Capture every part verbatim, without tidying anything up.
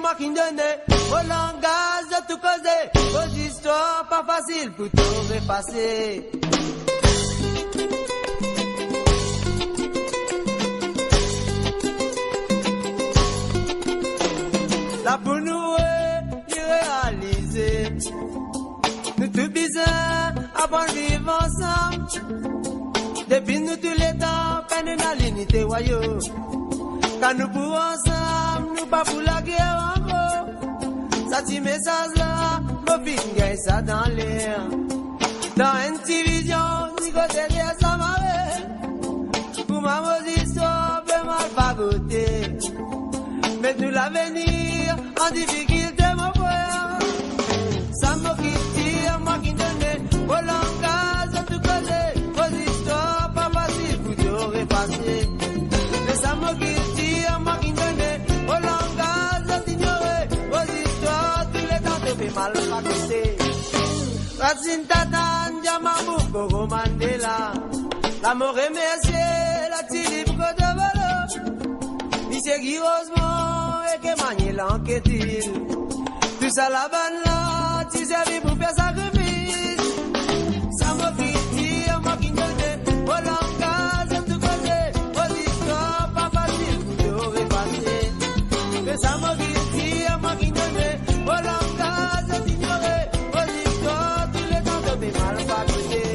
Mwa ki'nn done mo langaz, zot tou koze, mo zistwar pa fasil pou to efase. La pou nou re-, li realize. Nou tou bizin aprann viv ansam. Depi nou tou letan, kan nou ena linite, wayo. Kan nou pou ansam, nou pa pou lager ankor. Sa ti mesaz la, mo finn gagn sa dan ler. Dan enn ti vizion, ti kote ler sa mare. Kouma mo zistwar pe mal fagote. Met nou lavenir an difikilte, mo frer. Sa mo kiltir, mwa ki'nn done mo langaz, zot tou koze, mo zistwar pa fasil pou to efase. Me sa mo kiltir, mwa ki'nn done mo langaz, zot inyore mo zistwar, tou letan to pe mal fagote. Rasinn Tatann, Diaman, Boug, Koko, Mandela. La mo remersie la ti lib kot volo. Misie Guy Rosemond ek Emmanuel Anquetil. Tou sa la bann la ti servi pou fer sakrifis. Sa mo kiltir, mwa ki'nn done mo langaz, zot tou koze, mo zistwar pa fasil pou to efase. Me sa mo kiltir, mwa ki'nn done mo langaz, zot inyore mo zistwar, tou letan to pe mal fagote.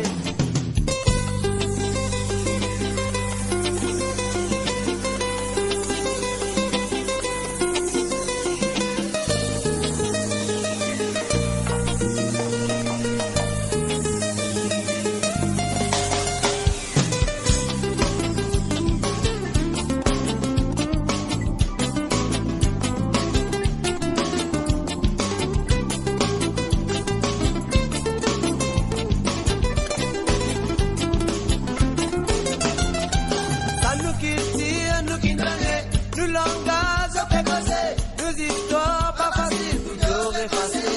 Sa nou kiltir, nou ki'nn done, nou langaz, zot pe koze, nou zistwar pa fasil pou to efase.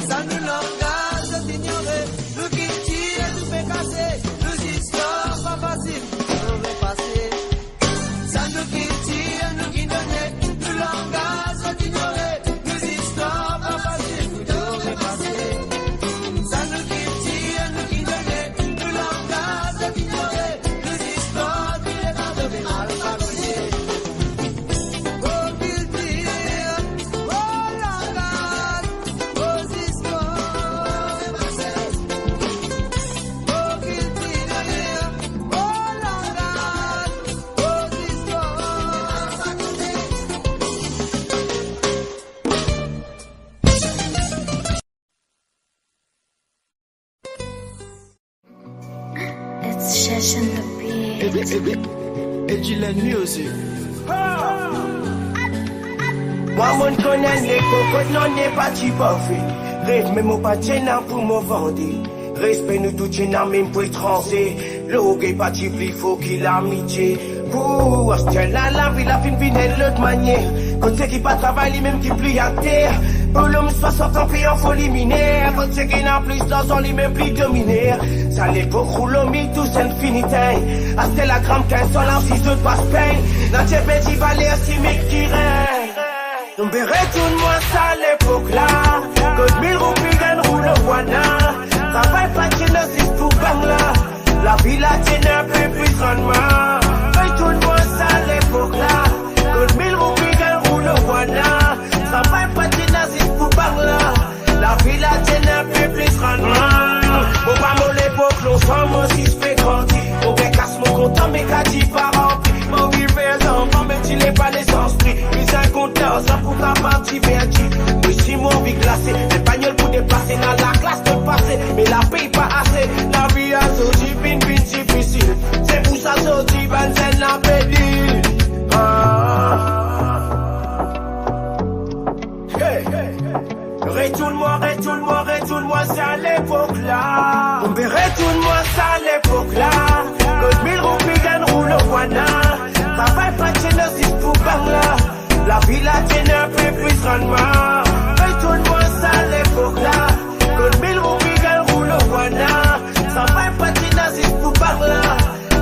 Sa nou langaz, zot inyore, nou kiltir, nou pe kase, nou zistwar pa fasil pou to efase. Sa nou kiltir, nou ki'nn done, nou langaz, zot inyore, nou zistwar pa fasil pou to efase. Sa nou kiltir, nou ki'nn done, nou langaz, zot inyore, nou zistwar, tou letan to pe mal fagote. Mo kiltir, mo langaz, mo zistwar, mo kiltir, mo langaz, mo zistwar. It's Session the Beat. Edgy Land Music. Mwa mo'nn konn enn lepok kot nanye pa ti parfe. Rev me mo pa ti ena pou mo vande. Respe nou tou ti ena mem pou etranze. Lorgey pa ti pli for ki lamitie. Pou aster la, lavi la finn vinn enn lot manier. Kot seki pa travay, limem ki pli ater. Pou lom swasant an pe an foli miner. Kot seki ena plis larzan, limem pli dominer. Sa lepok roulo mi tou sann fini tegn. Aster la gram kinz san la si zot pas pegn. Natir perdi valer si mik ki regn. Tonbe retourn mwa sa lepok la. Kot mil roupi gagn roulo wana. Travay pa ti ena zis pou bang la. Lavi la ti ena inpe plis rannman. Retourn mwa sa lepok la. Kot mil roupi gagn roulo wana. Travay pa ti ena zis pou bang la. Lavi la ti ena inpe plis rannman. Mo pa mo lepok, lontan mo zis pe grandi. Mo pe kas mo kontan, me kadi pa ranpli. Mo rive zanfan, me ti le pa lesanspri. Bizin kont larzan pou kapav diverti. Mo si mo anvi glase, me pagnol pou deplase, ena laklas de pase, me lapey pa ase. Lavi a zordi finn vinn difisil. Se pou sa zordi bann zenn la pe dir, ah. Hey, hey, hey. Retourn mwa, retourn mwa, retourn mwa sa lepok la. Tonbe retourn mwa sa lepok la. Kot mil roupi gagn roulo wana. Travay pa ti ena zis pou bang la. Lavi la ti ena inpe plis rannman. Retourn mwa sa lepok la. Kot mil roupi gagn roulo wana. Travay pa ti ena zis pou bang la.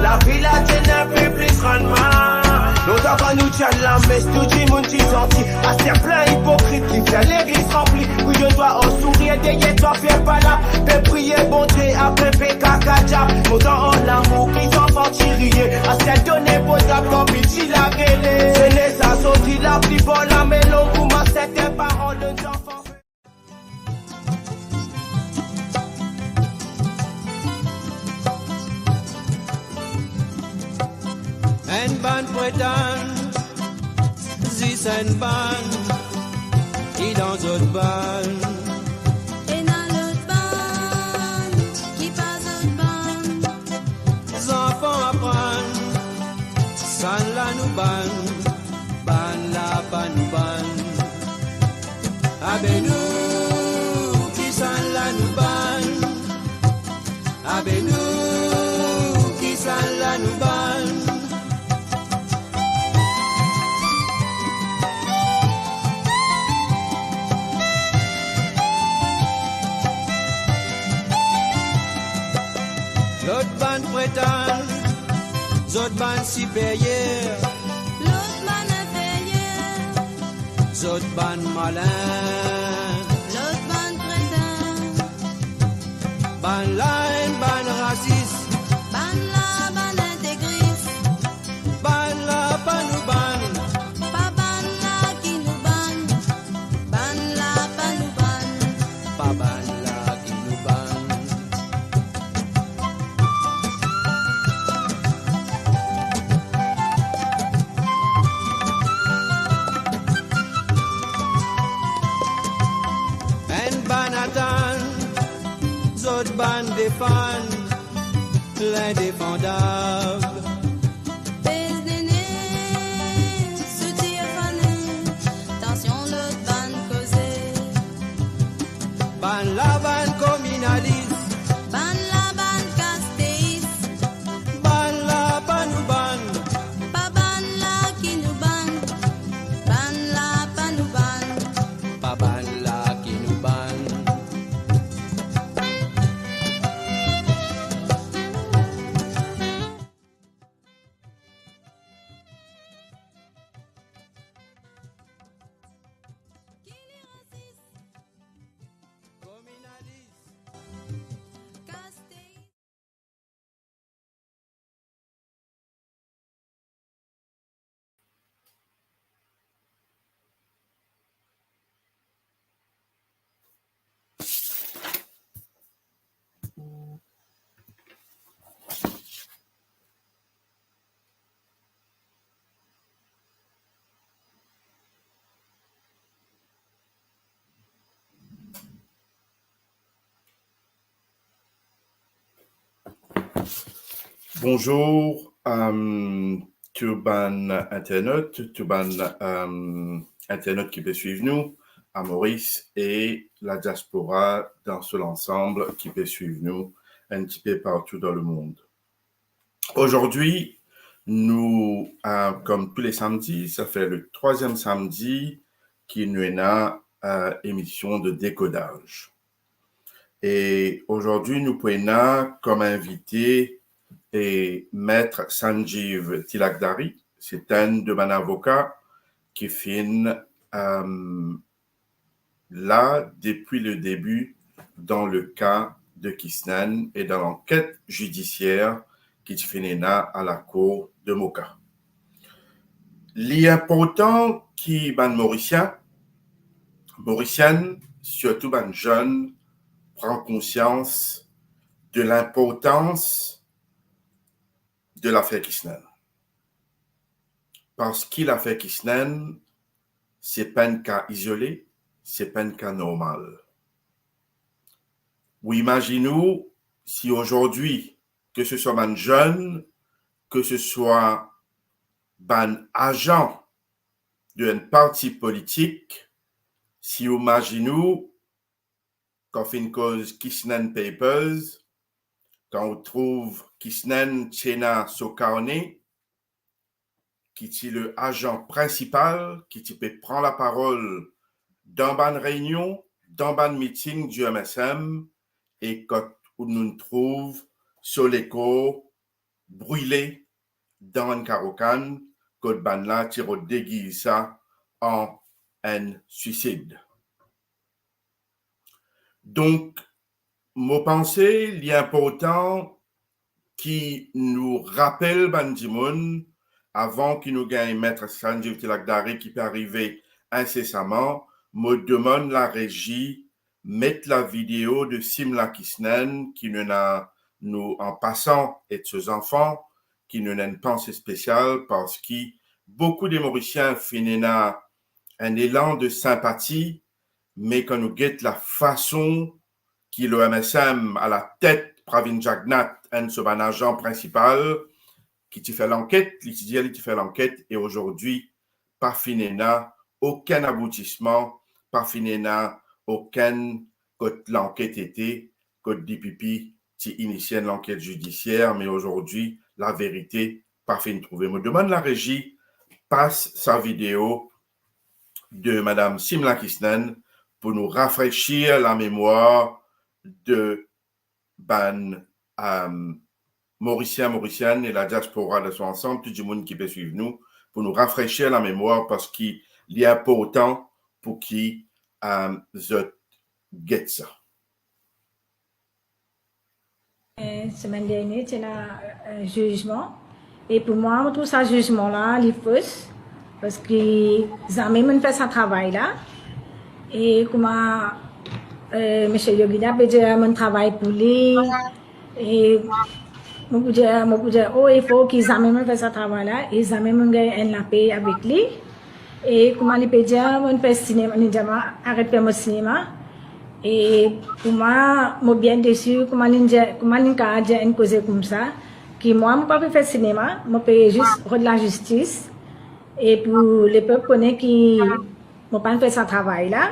Lavi la ti ena inpe plis rannman. Lontan Avan nou dir lames, tou dimoun ti santi. Aster plin ipokrit, li fer legliz ranpli. Wi, zot dwa an sourir, deryer twa fer pala. Pe priye Bondie, apre pe kakadia. Montan an lamour, ki zanfan ti riye. Aster done poz la, kan piti la gele. Zenes la sorti, lapli bor lame long, kouma sertin paran donn zanfan. Enn bann pretann, zis enn bann ki dan zot bann. Ena lot bann ki pa zot bann. Zanfan aprann, sannla nou bann, bann la pa nou bann. Abe nou, kisannla nou bann? Abe nou, kisannla nou bann? Lot bann pretann, zot bann siperyer. Lot bann inferyer. Zot bann malin. Lot bann kretin. Bann la enn bann rasis. Bann la bann integris. Bann la pa nou bann. Pa bann la ki nou bann. Bann la pa nou bann. Pa bann la ki nou bann. Enn bann atann, zot bann defann lindefandab. Pez nene, soutir fane, tansion lot bann koze. Bann la bann kominalis. Bann la bann kasteis. Bann la pa nou bann. Pa bann la ki nou bann. Bann la pa nou bann. Pa bann la ki nou bann. Bonzour, euh, tou bann internat, tou bann, euh, internat ki pe swiv nou a Moris e la diaspora dan so lansanm ki pe swiv nou enn tipe partou dan lemond. Aujourd'hui, nou, euh, kom tou le samdi, sa fer le trwaziem samdi ki nou ena, euh, emision de dekodaz. E azordi, nou pou ena kom invite, e, Maître Sanjeev Tilakdari, se enn de bann avoka ki finn, euh, la depi le debi dan le ka de Kisnenn e dan lanket zidisier ki ti finn ena a lakour de Moka. Li inportan ki bann Morisien, Morisienn, sirtou bann zenn, pran konsians de linportans de lafer Kisnenn. Parski lafer Kisnenn, se pa enn ka izole, se pa enn ka normal. Ou imazinn ou si azordi, ke se swa bann zenn, ke se swa bann azan de enn parti politik, si ou imazinn ou, kan finn koz Kisnenn Papers, kan ou trouv Kisnenn ti ena so karne, ki ti le azan prinsipal, ki ti pe pran laparol dan bann reynion, dan bann miting di M S M, e kot ou nou'nn trouv so lekor brile dan enn karo kann, kot bannla ti rod degiz sa an enn swisid. Donk, mo panse li inportan ki nou rapel bann dimoun, avan ki nou gagn Maître Sanjeev Tilakdare ki pe arive insesaman, mo demann larezi met lavideo de Simla Kisnen ki nou ena, nou an pasan, et so zanfan, ki nou ena enn panse spesial, parski boukou de Morisien finn ena enn elan de sinpati, me kan nou get lafason ki l'O M S M alatet Pravin Jagannath, enn so bann azan prinsipal, ki ti fer lanket, li ti dir li ti fer lanket, e azordi pa finn ena okenn aboutisman, pa finn ena okenn kot lanket ete, kot D P P ti inisie enn lanket zidisier, me azordi laverite pa finn trouve. Mo demann larezi pas sa video de Madam Simla Kisnen pou nou rafresir lamemwar de bann, euh, Morisien, Morisienn e ladiaspora dan son ansanm, tou dimoun ki pe swiv nou, pou nou rafresir lamemwar, parski li inportan pou ki, euh, zot get sa. Eh, semenn dernie, ti ena, eh, zizman. E pou mwa, mo trouv sa zizman la, li fos, parski zame mo'nn fer sa travay la. E kouma, eh, Misie Yogida pe dir mo'nn travay pou li, e mo pou dir, mo pou dir o e for ki zame mo'nn fer sa travay la, e zame mo'nn gagn enn lape avek li. E kouma li pe dir mo'nn fer sinema, li dir mwa, aret fer mo sinema. E pou mwa, mo bien desi, kouma linn dir, kouma linn kapav dir enn koze koumsa, ki mwa, mo pa pe fer sinema, mo pe zis rod lazistis. E pou lepep kone ki mo pa'nn fer sa travay la.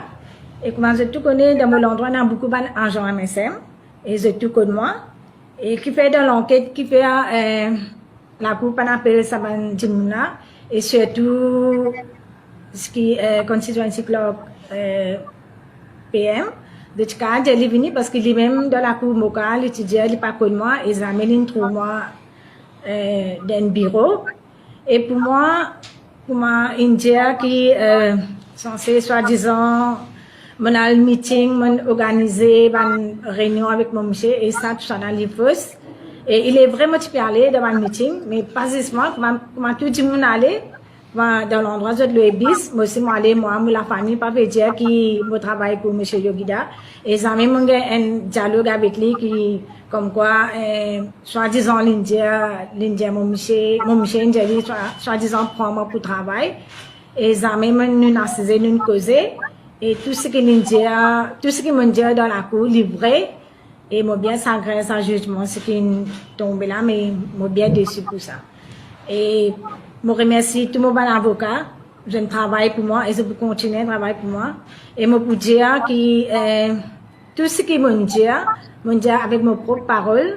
E kouma zot tou kone, dan mo landrwa, ena boukou bann azan M S M, e zot tou konn mwa. E kifer dan lanket, kifer, eh, lakour pa'nn apel sa bann dimoun la, e sirtou seki, eh, constituency clerk, eh, P M, zot ti kapav dir li vini, parski limem dan lakour Moka, li ti dir li pa konn mwa, e zame linn trouv mwa, eh, dan enn biro. E pou mwa, pou mwa, inn dir ki, eh, sanse swadizan, mo'nn al miting, mo'nn organize bann reynion avek mo misie, e sa, tousala li fos. E il est vrai, mo ti pe ale dan bann miting, me pa zis mwa, kouma, kouma tou dimoun ale, kouma dan landrwa zot lwe bis, mo osi mo ale, mwa, mo lafami, pa ve dir ki mo travay pou Misie Yogida. E zame mo'nn gagn enn dialog avek li ki, komkwa, eh, swadizan linn dir, linn dir mo misie, mo misie inn dir li swa, swadizan pran mwa pou travay. E zame mo'nn, nou'nn asize, nou'nn koze. E tou seki linn dir, tou seki mo'nn dir dan lakour, li vre. E mo bien sagrin sa zizman seki tonbe la, me mo bien desi pou sa. E mo remersi tou mo bann avoka, zot inn travay pou mwa e zot pou kontigne travay pou mwa. E mo pou dir ki, eh, tou seki mo'nn dir, mo'nn dir avek mo prop parol.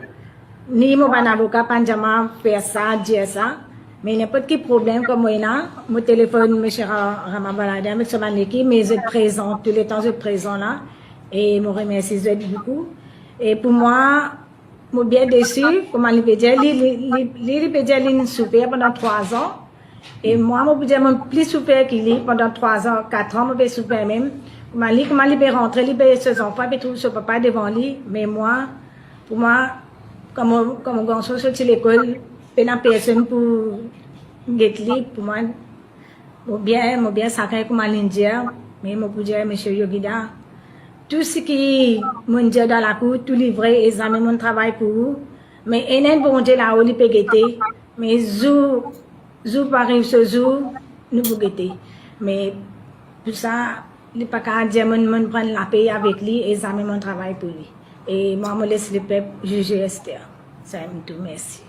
Ni mo bann avoka pa'nn dir mwa fer sa, dir sa. Me ninport ki problem ki mo ena, mo telefonn Misie Ra-, Rama Balaria avek so bann lekip, me zot prezan, touletan zot prezan la. E mo remersi zot boukou. E pou mwa, mo bien desi, kouma li pe dir, li, li, li, li, li pe dir linn soufer pandan trwa an. E mwa, mo pou dir, mo'nn pli soufer ki li pandan trwa an, kat an, mo pe soufer mem. Kouma li, kouma li pe rantre, li pe so zanfan, pe trouv so papa devan li. Me mwa, pou mwa, kan mo, kan mo garson sorti lekol, pena personn pou get li, pou mwa, mo bien, mo bien sagrin kouma linn dir, me mo pou dir, Misie Yogida, tou seki mo'nn dir dan lakour, tou li vre, e zame mo'nn travay pou ou. Me ena enn Bondie lao, li pe gete. Me zour, zour pou ariv so zour, nou pou gete. Me pou sa, li pa kapav dir mo'nn, mo'nn pran lape avek li e zame mo'nn travay pou li. E mwa, mo les lepep zize Esther. Sa enn tou, mersi.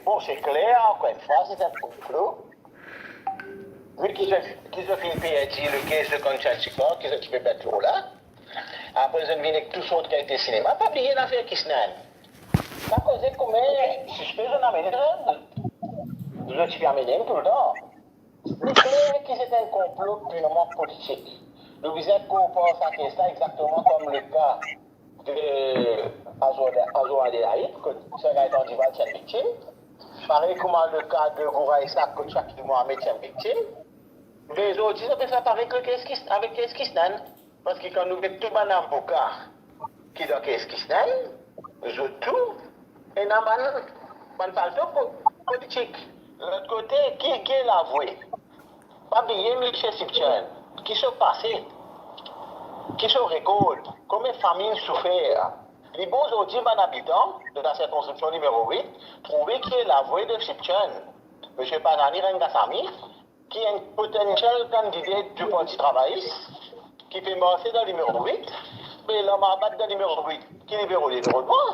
Bon, se kler, ankor enn fwa, se enn konplo. Wi, ki zot, ki zot finn perdi le case de Conchal Chikor, ki zot ti pe pert lor la. Apre, zot vinn ek tou sort kalite sinema. Pa bliye lafer Kisnan. Pa koze kouma sispe zot amenn li, zot ti pe amenn li toultan. Li kler ki se enn konplo pirman politik. Nou bizin konpar sa kes la egzakteman kom le ka de Azor, Azor Adelaide, kot Sir Gaëtan Duval ti enn viktim. parey kouma le ka de Goura Issac, kot Shakib Mohamed ti enn viktim. Me zordi, zot pe fer parey kot Kees Kis-, avek Kees Kisnan. Parski kan nou get tou bann avoka ki dan Kees Kisnan, zot tou ena bann, bann palto po-, politik. Lot kote, ki, ki ena avwe? Pa bliye, misie Siptienn, ki so pase, ki so rekord, komie fami inn soufer. Li bon zordi bann abitan de la sirkonskripsion nimero wit trouve ki ena avwe de Siptienn. Misie Panani Rangasamy, ki enn potential candidate du Parti Travayis, ki pe marse dan nimero wit, me ler marbat dan nimero wit, ki li pe role, li rod mwa.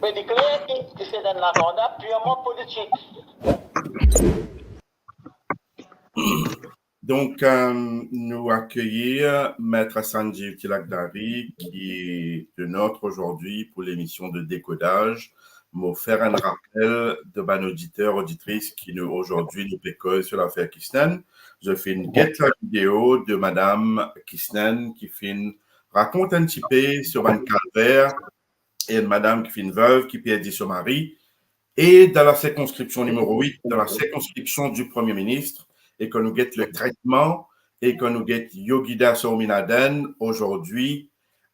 Me li kler ki se enn aganda pirman politik. Donc, euh, nous accueillir Maître Sanjeev Tilakdari, qui est de notre aujourd'hui pour l'émission de décodage. Mo fer enn rapel de bann oditer, oditris ki nou, zordi nou pe koz sur lafer Kisnan. Zot finn get lavideo de Madam Kisnan ki finn rakont enn tipe so bann kalver, e enn madam ki finn vev, ki perdi so mari, e dan la sirkonskripsion nimero wit, dan la sirkonskripsion du Premie Minis, e kan nou get le tretman, e kan nou get Yogida Swaminathan, zordi,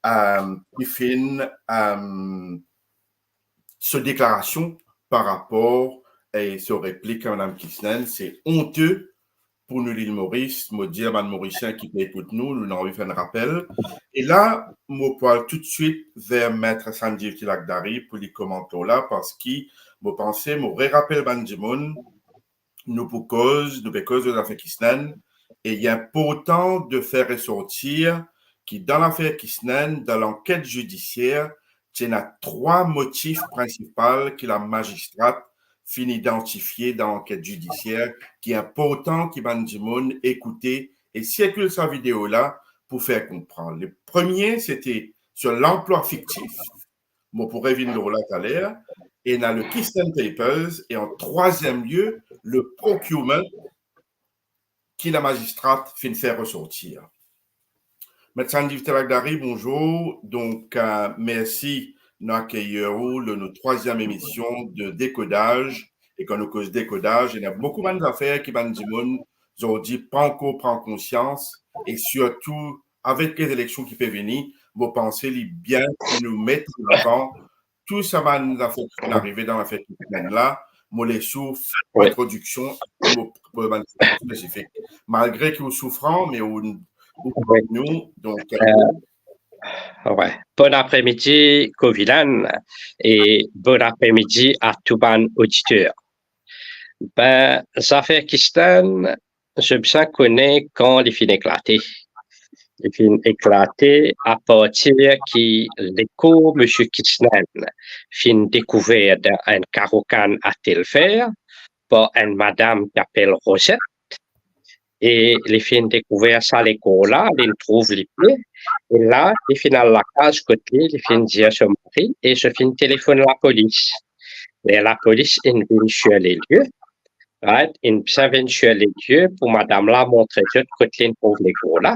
euh, ki finn, euh, so deklarasion par rapor e so replik a Madam Kisnan, se onte pou nou Lil Moris. Mo dir bann Morisien ki pe ekout nou, nou ena anvi fer enn rapel. E la, mo pou al toutswit ver Maître Sanjeev Tilakdari pou li komant lor la, parski mo panse, mo rerapel bann dimoun, nou pou koz, nou pe koz lor zafer Kisnan, e li inportan de fer resortir ki dan lafer Kisnan, dan lanket zidisier, ti ena trwa motif prinsipal ki lamazistrat finn idantifie dan lanket zidisier, ki inportan ki bann dimoun ekoute e sirkil sa video la pou fer konpran. Le premie, sete sur lanplwa fiktif. Mo pou revinn lor la taler. Ena le Kisnan Papers e an trwaziem lie, le procurement ki lamazistrat finn fer resortir. Maître Sanjeev Tilakdari, bonzour. Donk, euh, mersi nou akeyir ou lor nou trwaziem emision de Dekodaz. E kan nou koz dekodaz, ena boukou bann zafer ki bann dimoun zordi pa ankor pran konsians, e sirtou avek lezileksion ki pe vini, mo panse li bien ki nou met an avan tou sa bann zafer ki finn arive dan lafer Kisnan la. Mo les ou fer introdiksion, mo pou bann spesifik. Malgre ki ou soufran, me ou, ou pou nou, donk, euh, euh, ouais. Bon apremidi, Kovilan, e bon apremidi a tou bann oditer. Ben, zafer Kisnan, zot bizin kone kan li finn eklate. Li finn eklate apartir ki lekor misie Kisnan finn dekouver dan enn karo kann a Telfer par enn madam ki apel Rosette. E li finn dekouver sa lekor la, li trouv li pie. E la, li finn al lakaz kot li, li finn dir so mari, e so finn telefonn lapolis. Ler lapolis inn vinn sur les lieux, right? Inn bizin vinn sur les lieux pou madam la montre zot kot li trouv lekor la.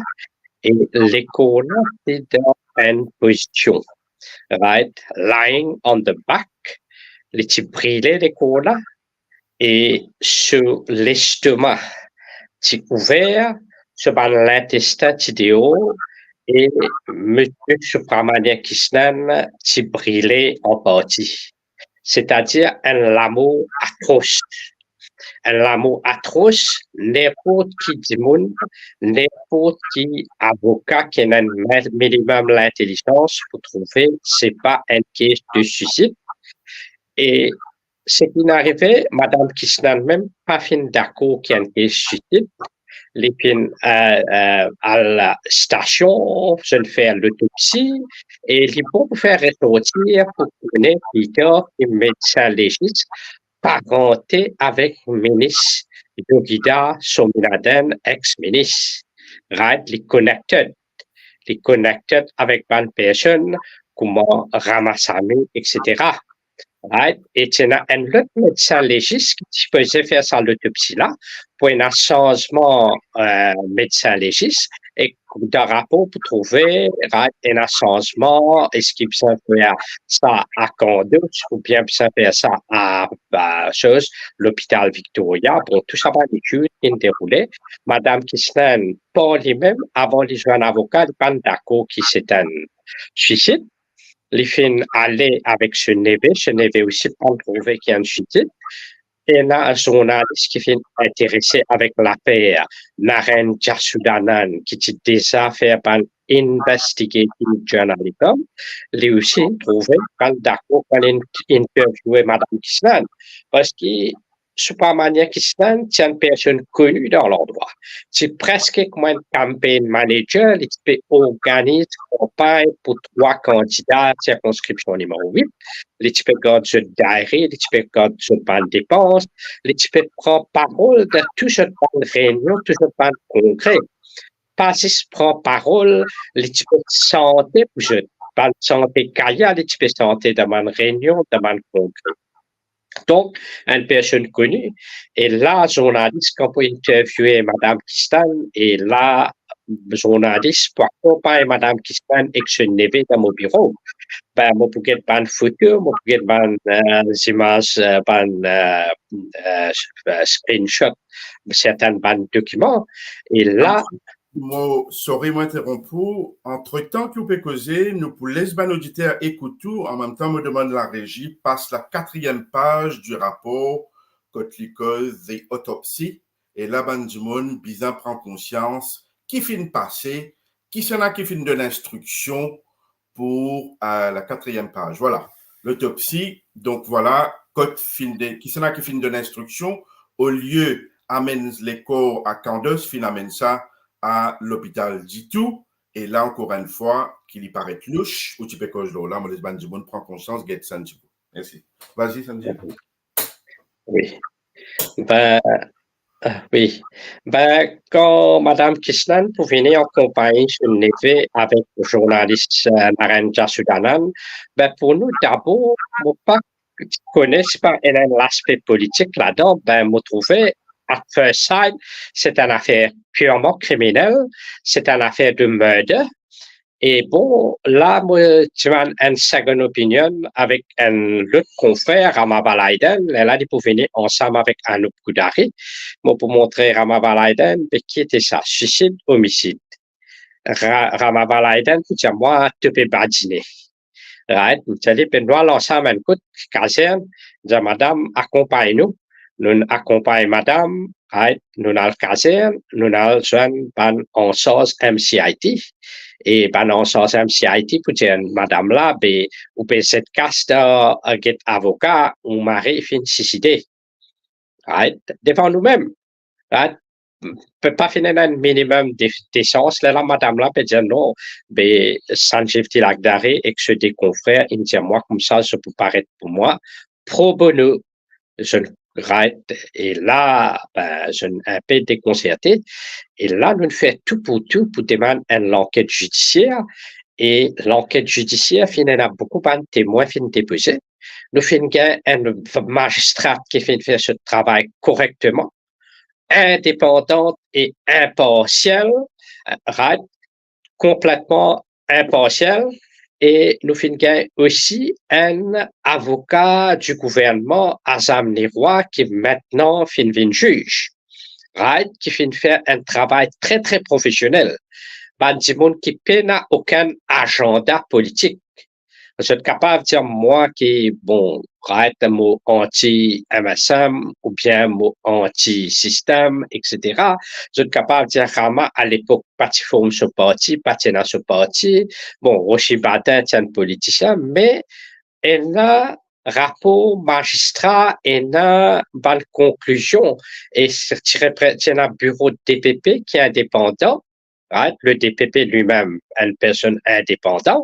E lekor la ti dan enn pozision, right? Lying on the back. Li ti brile lekor la. E so lestoma ti ouver, so bann lintestin ti deor, e misie Subramanian Kisnan ti brile an parti. Setadir enn lamor atros. Enn lamor atros, ninport ki dimoun, ninport ki avoka ki ena enn minimum lintelizans pou trouve se pa enn kes de suisid. E seki inn arive, madam Kisnan mem pa finn dakor ki enn kes suisid. Li finn, euh, euh, al stasion, zot fer lotopsi, e li pou fer resortir pou kone pli tar ki medsin legis parante avek minis Yogida Swaminathan, ex-minis. Right? Li connected. Li connected avek bann personn kouma Ramasamy, et cetera. Right? E ti ena enn lot medsin legis ki ti sipoze fer sa lotopsi la pou ena sanzman, euh, medsin legis, ek dan rapor pou trouve, right, ena sanzman, eski bizin fer sa a Candos oubien bizin fer sa a, a, soz, Lopital Victoria. Bon, tou sa bann etid inn deroule. Madam Kislin, par limem, avan li zwenn avoka, li pa'nn dakor ki se enn swisid. Li finn ale avek so neve, so neve osi pa'nn trouve ki enn swisid. Ena zournalis ki finn interese avek lafer Naren Jesudanan, ki ti deza fer bann investigative journalism, li osi trouve pa'nn dakor pou al in-, interviewe Madam Kislin, parski Subramanian Kislin ti enn personn koni dan landrwa. Ti preske kouma enn campaign manager, li ti pe organiz kanpagn pou trwa kandida sirkonskripsion nimero wit. Li ti pe gard zot diary, li ti pe gard zot bann depans, li ti pe pran parol dan tou zot bann reynion, tou zot bann kongre. Pa zis pran parol, li ti pe sante pou zot. Bann sante Gaya, li ti pe sante dan bann reynion, dan bann kongre. Donk, enn personn koni, e la, zournalis, kan pou interviewe Madam Kislin, e la, zournalis pou akonpagn Madam Kislin ek so neve dan mo biro, ben, mo pou get bann foto, mo pou get bann, eh, zimaz, eh, bann, eh, eh, eh, screenshot, sertin bann dokiman, e la, Mo, sorry, mo interonp ou. Antretan ki ou pe koze, nou pou les bann oditer ekout ou. An mem tan, mo demann larezi pas la katriem paz di rapor kot li koz The Autopsy. E la, bann dimoun bizin pran konsians ki finn pase, kisannla ki finn donn instriksion pou, eh, la katriem paz. Vwala, lotopsi. Donk vwala, kot finn de-, kisannla ki finn donn instriksion, olie amenn lekor a Candos, finn amenn sa a lopital ditou. E la, ankor enn fwa, ki li paret louch, ou ti pe koz lor la, mo les bann dimoun pran konsians, get sa enn tipe. Mersi. Vas-y, Sandy. Wi. Ben, eh, wi. Ben, kan Madam Kislin pou vini akonpagn so neve avek zournalis, eh, Naren Jesudanan, ben, pou nou, dabor, mo pa kone si pa ena enn laspe politik ladan, ben, mo trouve, at first sight, se enn afer pirman kriminel, se enn afer de murder, E bon, la, mo dimann enn second opinion avek enn lot konfrer, Rama Valaiden, lerla li pou vini ansam avek Anup Koudari. Mo pou montre Rama Valaiden, be ki ete sa, swisid, omisid. Ra-, Rama Valaiden pou dir mwa, to pe badine. Right? Mo dir li, be nou al ansam enn kot kazern, dir madam, akonpagn nou. Nou'nn akonpagn madam, right, nou'nn al kazern, nou'nn al zwenn bann ansarz M C I T. E bann ansarz M C I T pou dir madam la, be, ou pe zet kas dan, eh, get avoka, ou mari finn siside. Right? Devan noumem. Right? Pe pa finn ena enn minimem de-, desans. Lerla madam la pe dir non, be, Sanjeev Tilakdare ek so de konfrer, inn dir mwa koumsa, zot pou paret pou mwa, pro bono, zot, right, e la, ben, zot inpe dekonserte. E la, nou'nn fer tou pou tou pou demann enn lanket zidisier. E lanket zidisier finn ena boukou bann temwin finn depoze. Nou finn gagn enn v-, mazistra ki finn fer so travay korekteman, indepandan e inparsial, eh, right, konpletman inparsial, e nou finn gagn osi enn avoka di gouvernman, Azam Nirwa, ki mintnan finn vinn ziz, right, ki finn fer enn travay tre, tre profesionel. Bann dimoun ki pena okenn azanda politik. Zot kapav dir mwa ki, bon, right, mo anti M S M oubien mo anti sistem, et cetera. Zot kapav dir Rama, alepok, pa ti form so parti, pa ti ena so parti. Bon, Rosi Badin ti enn politisien, me ena rapor mazistra, ena bann konklizion, e ti repre-, ti ena biro D P P ki indepandan, right? Le D P P limem, enn personn indepandan,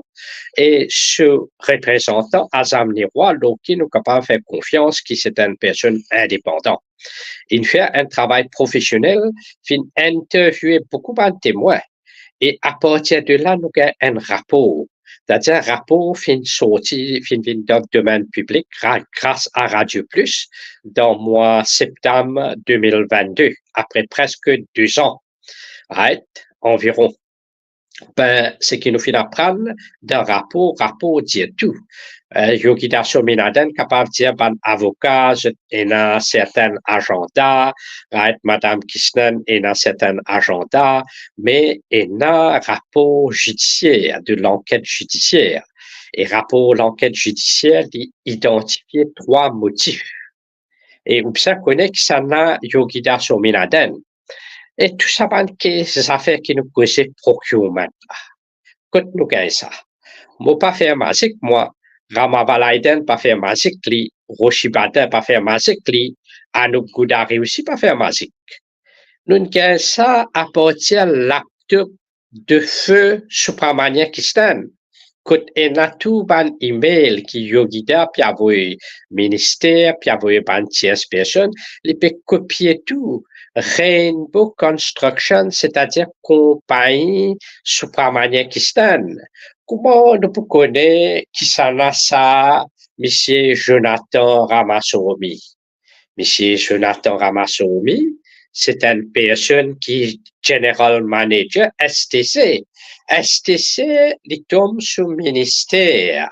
e so reprezantan, Azam Nirwa, lor ki nou kapav fer konfians ki se enn personn indepandan. Inn fer enn travay profesionel, finn interviewe boukou bann temwin, e apartir de la, nou gagn enn rapor. Setadir, rapor finn sorti, finn vinn dan domenn piblik, gra-, gras a Radio Plus, dan mwa septam de mil vennde, apre preske de zan. Right? anviron. Be, seki nou finn aprann dan rapor, rapor dir tou. Eh, Yogita Swaminathan kapav dir bann avoka, zot ena sertin azanda, right, Madam Krishnan ena sertin azanda, me ena rapor zidisier, de lanket zidisier. E rapor lanket zidisier, li idantifie trwa motif. E ou bizin kone kisannla Yogita Swaminathan. E tou sa bann ke zafer ki nou koze procurement la. Kot nou gagn sa? Mo pa fer mazik, mwa. Rama Balakrishnan pa fer mazik, li. Roshi Bhatta pa fer mazik, li. Anup Goodhari osi pa fer mazik. Nou'nn gagn sa apartir laptop de feu Subramanian Krishnan, kot ena tou bann email ki Yogita pe avoy minister, pe avoy bann tiers personn, li pe kopie tou. Rainbow Construction, setadir konpagni Subramanian Krishnan. Kouma nou pou kone kisannla sa, misie Jonathan Ramaswamy? Misie Jonathan Ramaswamy, se enn personn ki general manager S T C. S T C, li tom sou minister,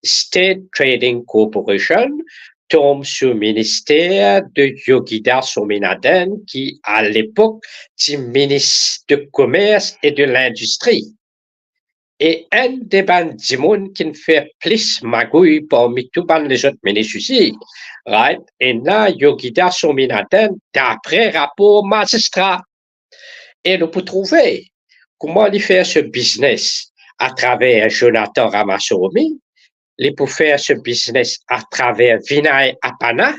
State Trading Corporation, tom sou minister de Yogita Swaminathan, ki alepok ti minis de Komers e de Lindistri. E enn de bann dimoun ki'nn fer plis magouy parmi tou bann lezot minis osi, right, ena Yogita Swaminathan, dapre rapor mazistra. E nou pou trouve kouma li fer so biznes atraver Jonathan Ramaswamy, li pou fer so biznes atraver Vinay Appana,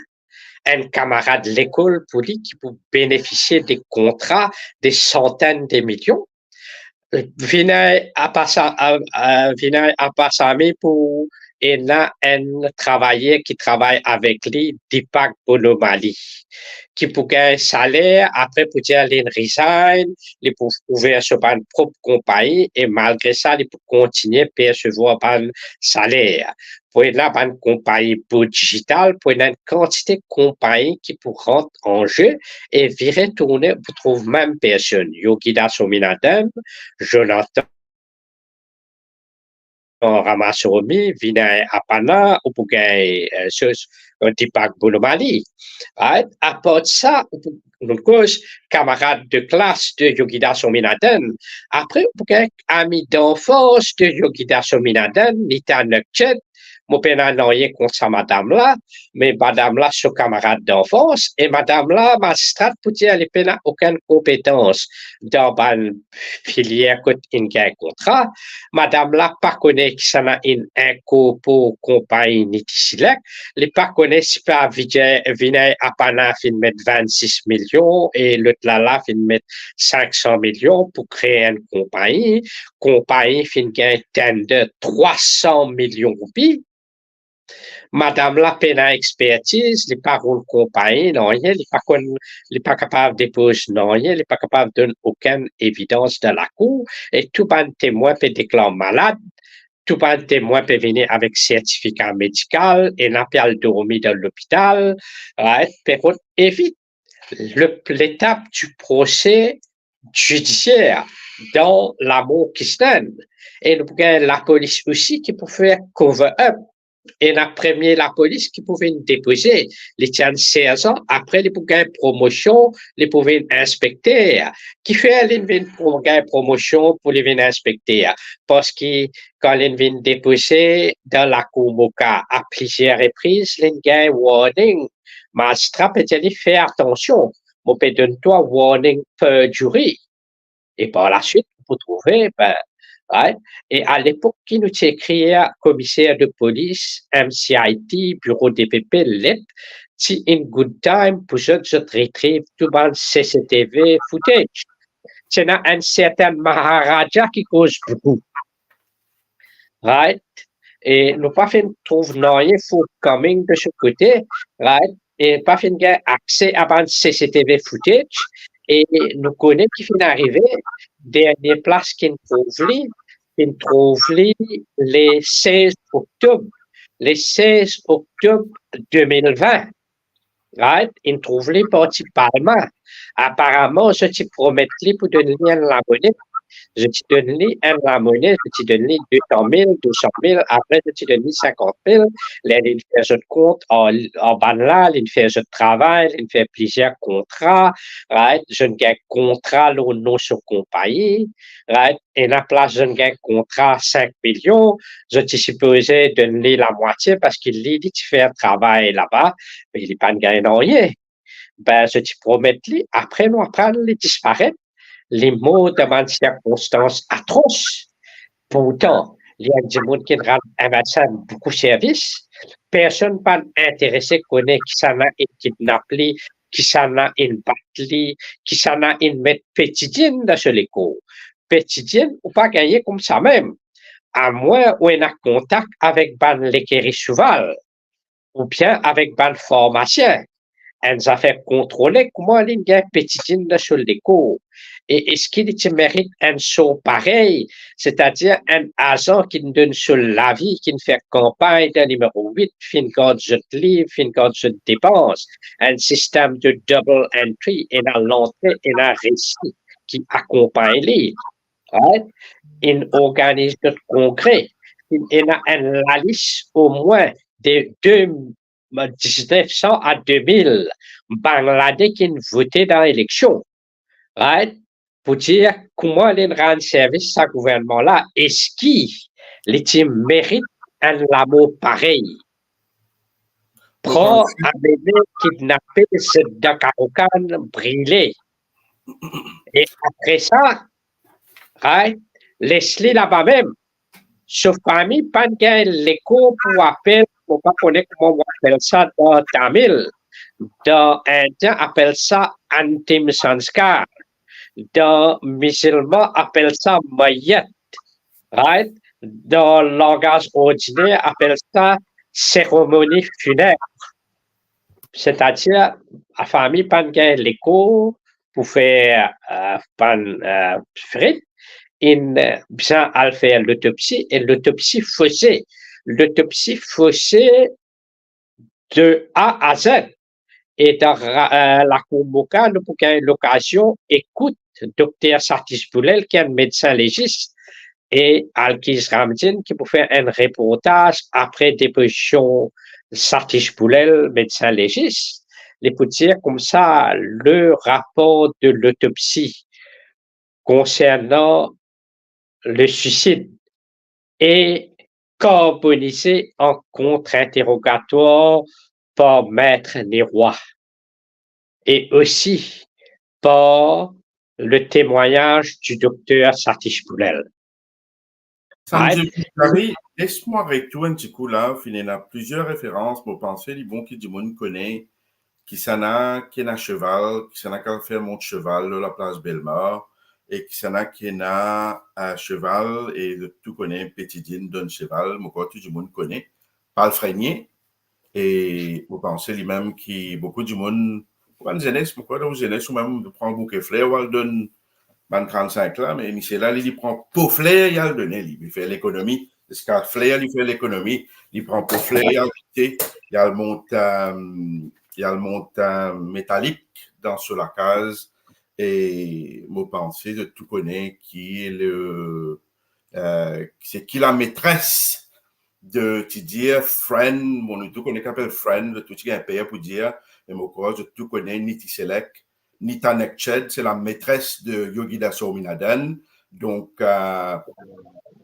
enn kamarad lekol pou li ki pou benefisie de kontra de santenn de milion. Vinay Appasa-, a, a, Vinay Appasamy pou ena enn travayer ki travay avek li, Deepak Bonomali, ki pou gagn saler, apre pou dir li'nn resign, li pou ouver so bann prop konpagni, e malgre sa, li pou kontigne persevwar bann saler. Pou ena bann konpagni pou digital, pou ena enn kantite konpagni ki pou rant an ze, e vire tourne, pou trouv mem personn, Yogita Swaminathan, Jonathan Ramaswamy, Vinay Appana, ou pou gagn, eh, so, eh, Deepak Bonomali. Right? Apar sa, ou pou, nou koz kamarad de klas de Yogita Swaminathan. Apre, ou pou gagn ami d'enfance de Yogita Swaminathan, Nita Nugent. Mo pena nanye kont sa madam la, me madam la so kamarad d'enfance, e madam la, mazistra pou dir, li pena okenn konpetans dan bann filier kot inn gagn kontra. Madam la pa kone kisannla enn inkorpore konpagni Nitisilek. Li pa kone si pa Vijay, Vinay Appana finn met vennsis milion e lot la la finn met sink san milion pou kree enn konpagni. Konpagni finn gagn tender trwa san milion roupi. Madam la pena expertiz, li pa roul konpagni, nanye, li pa konn, li pa kapav depoz nanye, li pa kapav donn okenn evidans dan lakour, e tou bann temwin pe deklar malad, tou bann temwin pe vini avek sertifika medikal, ena pe al dormi dan lopital, right? Pe rod evit le, letap di prose zidisier dan lamor Krishnan. E nou pou gagn lapolis osi ki pou fer cover up. Ena premie lapolis ki pou vinn depoze, li ti enn serzan, apre li pou gagn promosion, li pou vinn inspekter. Kifer li vinn pro-, gagn promosion pou li vinn inspekter? Parski kan li vinn depoze dan lakour Moka, a plizier repriz, li gagn warning. Mazistra pe dir li, fer atansion, mo pe donn twa warning perjury. E par laswit, ou pou trouve, ben, right? E alepok ki nou ti ekrir komiser de polis, M C I T, biro D P P, let, ti in good time pou zot, zot retrieve tou bann C C T V footage. Ti ena enn sertin Maharaja ki koz boukou. Right? E nou pa finn trouv nanye forthcoming de so kote, right? E pa finn gagn akse a bann C C T V footage, e nou kone ki finn arive, dernie plas ki'nn trouv li, finn trouv li le sez oktob, le sez oktob de mil vin. Right? Inn trouv li parti Palma. Aparaman, zot ti promet li pou donn li enn lamone Zot ti donn li enn lamone, zot ti donn li de san mil, de san mil, apre zot ti donn li sinkant mil. Ler linn fer zot kont ar, ar bann la, linn fer zot travay, linn fer plizier kontra, right? Zot gagn kontra lor non so konpagni, right? Ena plas zot gagn kontra sink milion, zot ti sipoze donn li lamwatie parski li, li ti fer travay laba, me li pa'nn gagn nanye. Be, zot ti promet li, apre nou aprann li disparet, li mor dan bann sirkonstans atros. Pourtan, li enn dimoun ki rann M S M boukou servis. Personn pa'nn interese kone kisannla inn kidnap li, kisannla inn bat li, kisannla inn met petidinn dan so lekor. Petidinn, ou pa gagne koumsa mem. Amwin ou ena kontak avek bann lekeri souval, oubien avek bann farmasien, enn zafer kontrole kouma linn gagn petidinn dan so lekor, e eski li ti merit enn sor parey, setadir enn azan ki'nn donn so lavi, ki'nn fer kanpagn dan nimero wit, finn gard zot liv, finn gard zot depans, enn sistem de double entry, ena lantre, ena resi ki akonpagn li, right? Inn organiz zot kongre, inn ena enn lalis omwin de de, diznef san a de mil Bangladeshis ki'nn vote dan eleksion, right? Pou dir kouma linn rann servis sa gouvernman la, eski li ti merit enn lamor parey? Pran, amene, kidnape, zet dan karokann, brile. E apre sa, right, les li laba mem. So fami pa'nn gagn lekor pou apel, mo pa kone kouma ou apel sa dan Tamil, dan Indien apel sa antim sanskar, dan mizilman apel sa mayat, right? Dan langaz ordiner apel sa seremoni fineb. Setadir, lafami pa'nn gagn lekor pou fer, eh, bann, eh, frit, inn, eh, bizin al fer lotopsi, e lotopsi fose. Lotopsi fose de A a Z. E dan ra-, eh, lakour Moka, nou pou gagn lokazion ekout dokter Satish Boulel, ki enn medsin legis, e Alkiz Ramdin, ki pou fer enn reportaz apre depozision Satish Boulel, medsin legis. Li pou dir koumsa, le rapor de lotopsi konsernan le suisid e karbonize an kont-interogatwar par Maître Leroy e osi par le temwagnaz di dokter Satish Boulel. Samson Gary, les mwa retourn enn ti kou la, finn ena plizier referans, mo panse li bon ki dimoun kone kisannla ki ena seval, kisannla ki al fer mont seval lor laplas Belmar, e kisannla ki ena, eh, seval, e zot tou kone petidinn donn seval, mo krwar tou dimoun kone, Pal Frenie, e mo panse limem ki boukou dimoun, bann zenes, mo krwar dan zenes ou mem pran bouke fler, ou al donn bann trannsink la, me misie la, li, li pran po fler, li al done li, li fer lekonomi, ziska fler, li fer lekonomi, li pran po fler, li al kite, li al mont, eh, li al mont, eh, Metalik dan so lakaz, e mo panse zot tou kone ki le, eh, se ki lametres de, ti dir, Fran, bon, nou tou kone ki apel Fran, zot tou ti gagn per pou dir, me mo krwar zot tou kone Niti Selek, Nita Nechhed, se lametres de Yogida Swaminathan. Donk, eh,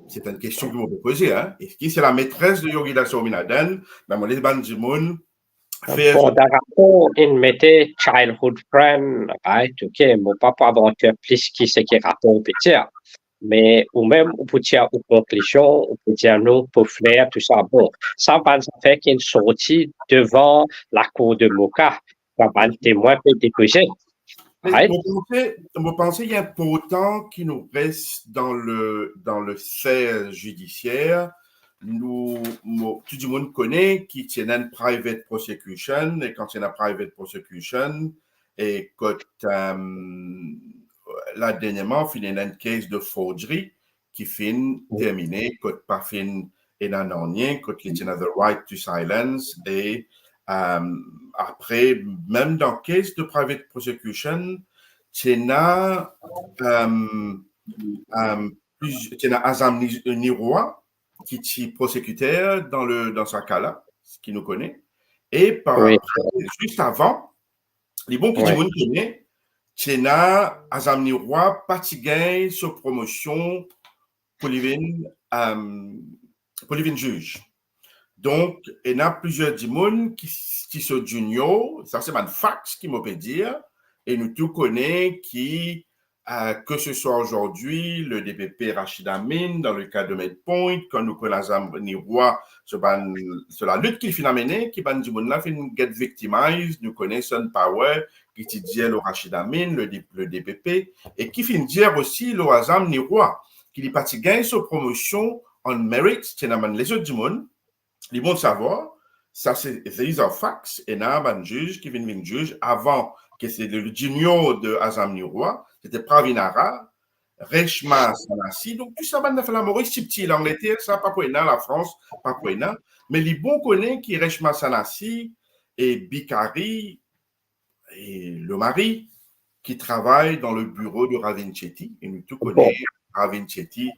se enn kestion ki mo pe poze, hein. Eski se lametres de Yogida Swaminathan? Be, mo les bann dimoun fer... Bon, dan rapor, inn mete childhood friend, right? Ok, mo pa pou avantir plis ki seki rapor pe dir. Me ou mem, ou pou tir ou konklizion, ou pou dir nou, po fler, tou sa. Bon, sa bann zafer ki'nn sorti devan lakour de Moka, kan bann temwin pe depoze. Me mo panse, mo panse li inportan ki nou res dan le, dan le fer zidisier. Nou, mo, tou dimoun kone ki ti ena enn private prosecution, e kan ti ena private prosecution, e kot, eh, la derniereman, finn ena enn case de forgery ki finn termine, kot pa finn ena nanye, kot li ti ena the right to silence, e, eh, apre, mem dan case de private prosecution, ti ena, eh, Euh, plis, ti ena Azam Ni-, Nirwa, ki ti prosekiter dan le, dan sa ka la, ki nou kone. E par apre, zis avan, li bon ki dimoun kone, ti ena Azam Nirwa pa ti gagn so promosion pou li vinn, euh, pou li vinn ziz. Donk, ena plizier dimoun ki, ki sort junior, sa se bann facts ki mo pe dir, e nou tou kone ki, euh, que ce soit aujourd'hui le D P P Rachid Amin, dans le cas de Med Point, kan nou konn Azam Nirwa, so bann, so lalit ki finn amene, ki bann dimoun la finn get victimized, nou kone Sunpower, ki ti dir lor Rachid Amin, le D-, le D P P, e ki finn dir osi lor Azam Nirwa, ki li pa ti gagn so promosion on merit, ti ena bann lezot dimoun, li bon savwar, sa se, these are facts, ena bann ziz ki vinn, vinn ziz avan, ki se le junior de Azam Nirwa, se ti Pravin Arya, Reshma Sanasi, donk tou sa bann zafer la, Moris ti piti, Langleter, sa pa pou ena, Lafrans, pa pou ena, me li bon kone ki Reshma Sanasi e Bikari, e Lomari, ki travay dan le biro de Ravin Chetty, e nou tou kone Ravin Chetty,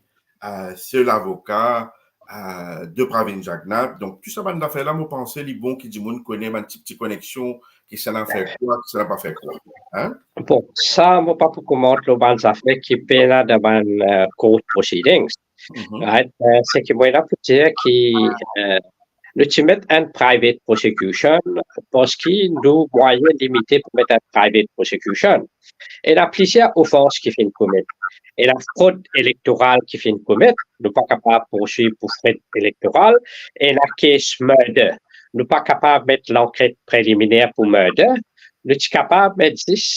euh, se lavoka, euh, de Pravin Jagannath. Donk, tou sa bann zafer la, mo panse li bon ki dimoun kone bann ti, ti koneksion, ki sa inn fer kwa, ki sa inn pa fer kwa. Hein? Bon, sa, mo pa pou komant lor bann zafer ki pena dan bann, euh, court proceedings. Mhm. Right? Euh, seki mo ena pou dir ki, euh, nou ti met enn private prosecution parski nou mwayin limite pou met enn private prosecution. Ena plizier ofans ki finn komet. Ena frod elektoral ki finn komet, nou pa kapav pourswiv pou frod elektoral. Ena kes murder, nou pa kapav met lanket preliminer pou murder, nou ti kapav met zis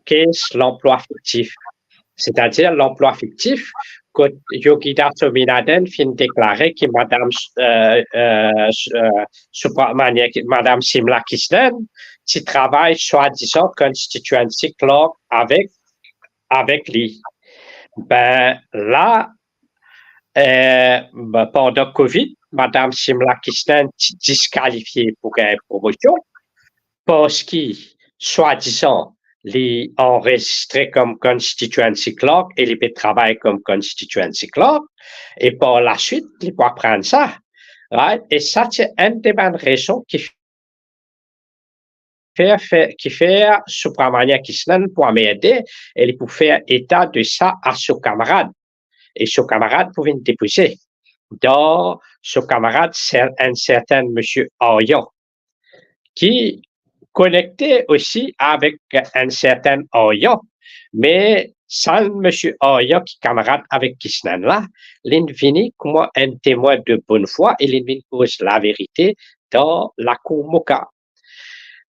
kes lanplwa fiktif. Setadir lanplwa fiktif, kot Yogita Swaminathan finn deklare ki madam, euh, euh, euh, Subramania, ki madam Simla Krishnan ti travay swadizan constituency clerk avek, avek li. Be la, euh, be, pandan covid, madam Simla Krishnan ti diskalifie pou gagn promosion, parski swadizan li anrezistre kom constituency clerk e li pe travay kom constituency clerk, e par laswit, li pou aprann sa, right? E sa ti enn de bann rezon ki fer, fer, ki fer Subramania Krishnan pou anmerde e li pou fer eta de sa a so kamarad. E so kamarad pou vinn depoze. Dan so kamarad, se enn serten misie Aryan, ki konekte osi avek enn serten Aryan, me sa misie Aryan ki kamarad avek Krishnan la, linn vini kouma enn temwin de bonn fwa e linn vinn koz laverite dan lakour MOCA.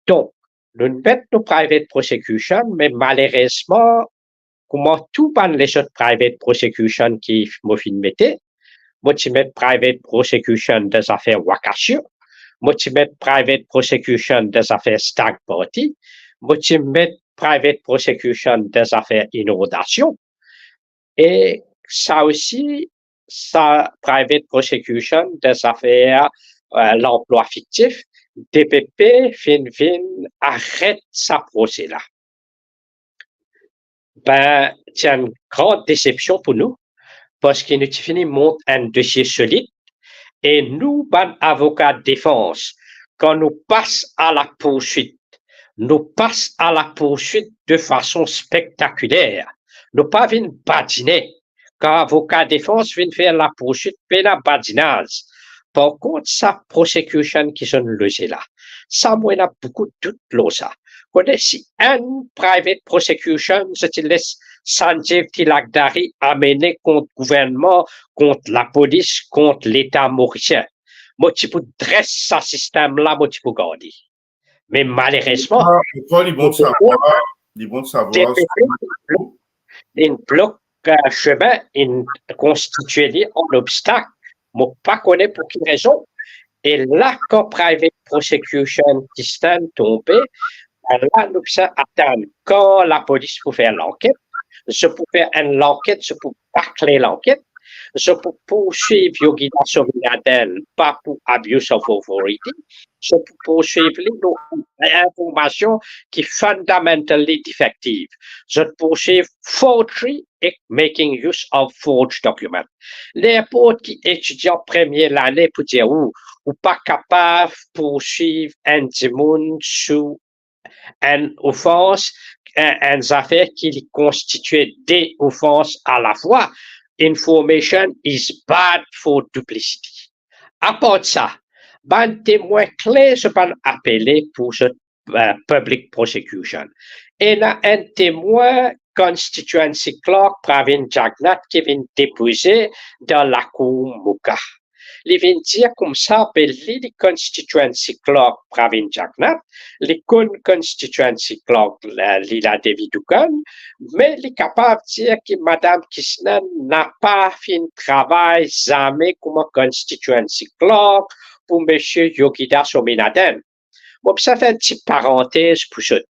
Donk, nou met nou private prosecution, me malerezman, kouma tou bann lezot private prosecution ki mo finn mete, mo ti met private prosecution dan zafer Wakasio, mo ti met private prosecution dan zafer Stag Party, mo ti met private prosecution dan zafer inondasion, e sa osi, sa private prosecution dan zafer, euh, lanplwa fiktif, D P P finn vinn aret sa proze la. Be, ti enn gran desepsion pou nou, parski nou ti fini mont enn dosie solid, e nou, bann avoka defans, kan nou pas a lapourswit, nou pas a lapourswit de fason spektakiler. Nou pa vinn badine. Kan avoka defans vinn fer lapourswit, pena badinaz. Par kont, sa prosecution ki zot inn loze la, sa mo ena boukou dout lor sa. Kone si enn private prosecution zot ti les Sanjeev Tilakdari amene kont gouvernman, kont lapolis, kont Leta morisien, mo ti pou dres sa sistem la, mo ti pou gard li. Me malerezman, ah, li bon savwar, li bon savwar, D P P inn blok, euh, semin, inn konstitie li an obstak. Mo pa kone pou ki rezon. E la, kan private prosecution Krishnan tonbe, la nou bizin atann kan lapolis pou fer lanket, zot pou fer enn lanket, zot pou bakle lanket, zot pou pourswiv Yogita Swaminathan, pa pou abuse of authority, zot pou pourswiv li lor enn informasion ki fundamentally defective. Zot pourswiv forgery ek making use of forged document. Ninport ki etidian premie lane pou dir ou, ou pa kapav poursuiv enn dimoun sou enn ofans, enn, enn zafer ki li konstitie de ofans alafwa. Information is bad for duplicity. Apar sa, bann temwin kle zot pa'nn apele pou zot, eh, public prosecution. Ena enn temwin constituency clerk Pravin Jagannath ki vinn depoze dan lakour Moka. Li vinn dir koumsa, be li, li constituency clerk Pravin Jagannath, li konn constituency clerk, eh, Leela Devi Dugan, me li kapav dir ki Madam Kisnan napa finn travay zame kouma constituency clerk pou Misie Yogida Swaminathan. Mo bizin fer enn ti parantez pou zot,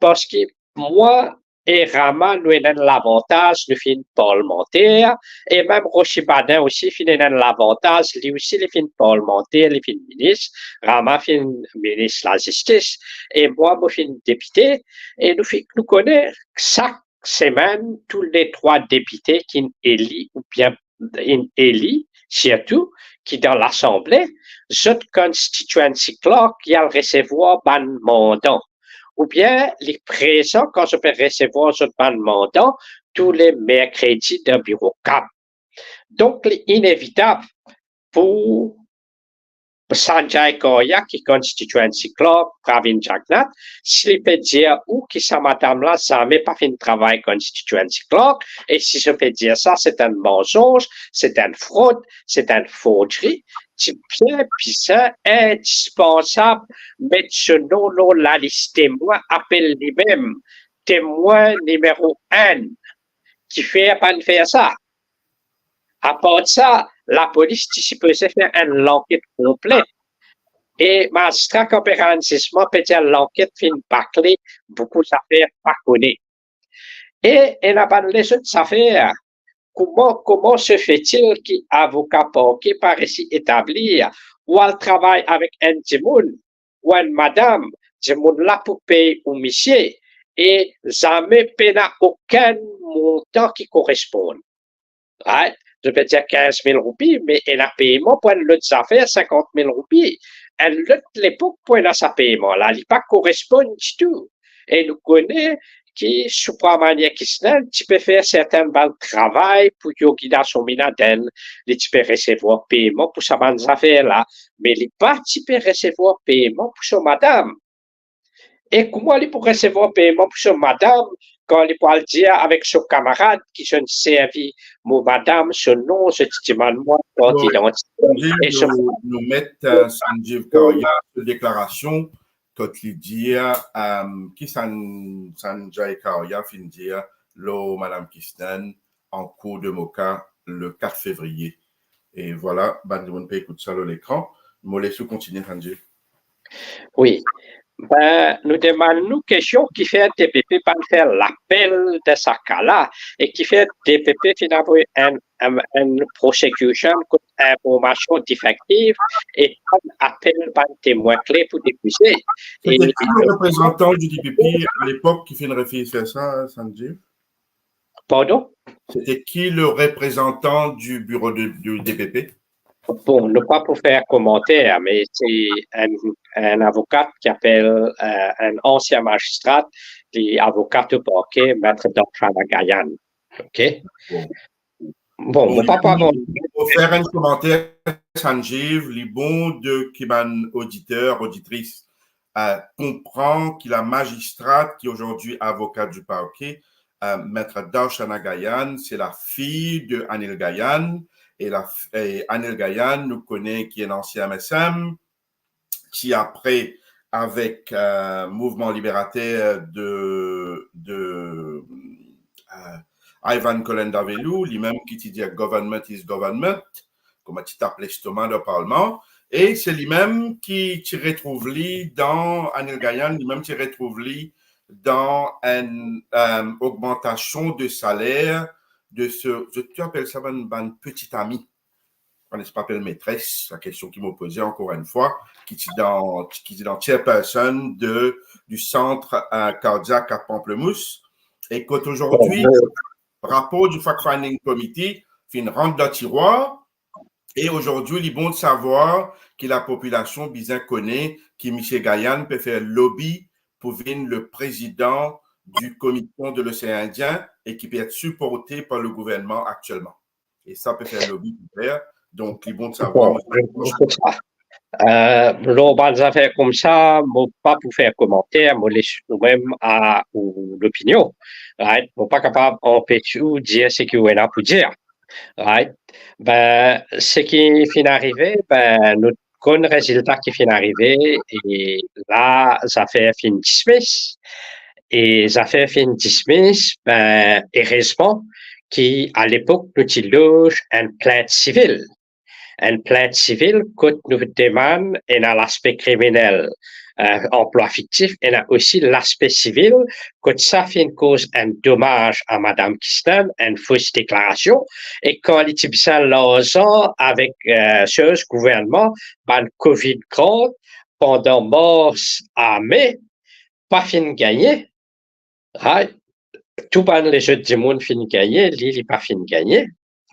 parski mwa e Rama, nou ena enn lavantaz, nou finn parlmanter, e mem Rosi Badin osi finn ena enn lavantaz, li osi li finn parlmanter, li finn minis, Rama finn minis lazistis, e mwa mo finn depite, e nou fi-, nou kone sak semenn, touletrwa depite ki'nn eli oubien inn eli, sirtou ki dan Lasanble, zot constituency clerk li al resevwar bann mandan, oubien li prezan kan zot pe resevwar zot bann mandan tou le merkredi dan biro kab. Donk, li inevitab pou Sanjay Kauria, ki constituency clerk Pravin Jagannath, si li pe dir ou ki sa madam la zame pa finn travay constituency clerk, e si zot pe dir sa, se enn mansonz, se enn frod, se enn forgery, ti bien bizin indispansab met so nom lor lalis temwin, apel limem temwin nimero enn. Kifer pa'nn fer sa? Apar sa, lapolis ti sipoze fer enn lanket konplet. E mazistra kan pe rann zizman pe dir lanket finn bakle, boukou zafer pa kone. E ena bann lezot zafer, kouma, comment se fait-il ki avoka parke pa resi etablir, ou al travay avek enn dimoun, ou enn madam, dimoun la pou pey ou misie, e zame pena okenn montan ki koresponn. Right? Zot pe dir kinz mil roupi, me ena peyman pou enn lot zafer, sinkant mil roupi. Enn lot lepok pou ena sa peyman la, li pa koresponn ditou. E nou kone ki Subramania Krishnan ti pe fer sertin bann travay pou Yogida Swaminathan, li ti pe resevwar peyman pou sa bann zafer la, me li pa ti pe resevwar peyman pou so madam. E kouma li pou resevwar peyman pou so madam, kan li pou al dir avek so kamarad ki zot inn servi mo madam, so nom, zot ti dimann mwa kart idantite, e so... Nou, nou met, eh, Sanjeev Kauria so deklarasion, kot li dir, eh, ki San-, Sanjay Kauria finn dir lor Madam Krishnan an kour de Moka le kat fevriye. E vwala, bann dimoun pe ekout sa lor lekran. Mo les ou kontinie, Sanjeev. Wi. Be, nou demann nou kestion, kifer D P P pa'nn fer lapel de sa ka la, e kifer D P P finn avoy enn, enn, enn prosecution kot informasion defektiv e pa'nn apel bann temwin kle pou depoze. C'était qui le représentant du D P P à l'époque qui finn refiz fer sa, Sanjeev? Pardon? C'était qui le représentant du bureau de, du D P P? Bon, nou pa pou fer komanter, me se enn, enn avokat ki apel, eh, enn ansien mazistra, li avokat o parke, Maître Darshana Gayan. Ok? Bon. Bon, bon, mo pa pou avanse. Pou fer enn komanter, Sanjeev, li bon de ki bann oditer, oditris, eh, konpran ki la mazistra ki aujourd'hui avocat du parquet, eh, Maître Darshana Gayan, c'est la fille de Anil Gayan, et la f-, et Anil Gayan, nou kone ki enn ansien M S M, ki apre, avek, eh, mouvman liberater de, de, eh, Ivan Kolandavelou, limem ki ti dir government is government, kouma ti tap lestoma dan parlman, e se limem ki ti retrouv li dan, Anil Gayan, limem ti retrouv li dan enn, eh, ogmantasion de saler de se, zot ti apel sa bann, bann petit ami. Kan li ti pe apel metres, la kestion ki mo poze ankor enn fwa, ki ti dan, ki ti dan chairperson de, du centre, eh, cardiaque à Pamplemousse, e kot aujourd'hui, bon, rapor di fact-finding committee finn rant dan tirwar, e azordi, li bon savwar ki lapopilasion bizin kone ki misie Gayan pe fer lobi pou vinn le prezidan di Komision de Losean Indien e ki pe et siporte par le gouvernman aktielman. E sa pe fer lobi pou fer. Donk, li bon savwar. Bon, koumsa, euh, lor bann zafer koumsa, mo pa pou fer komanter, mo les ou mem a ou lopinion, right? Mo pa kapav anpes ou dir seki ou ena pou dir, right? Be, seki finn arive, be, nou konn rezilta ki finn arive, e la, zafer finn dismiss, e zafer finn dismiss, be, erezman ki alepok nou ti loz enn plint sivil. Enn plint sivil kot nou demann ena laspe kriminel, eh, anplwa fiktif, ena osi laspe sivil kot sa finn koz enn domaz a Madam Kirsten, enn fos deklarasion, e kan li ti bizin larzan avek, eh, soz gouvernman, bann covid grant, pandan mars a me, pa finn gagne, right? Tou bann lezot dimoun finn gagne, li, li pa finn gagne.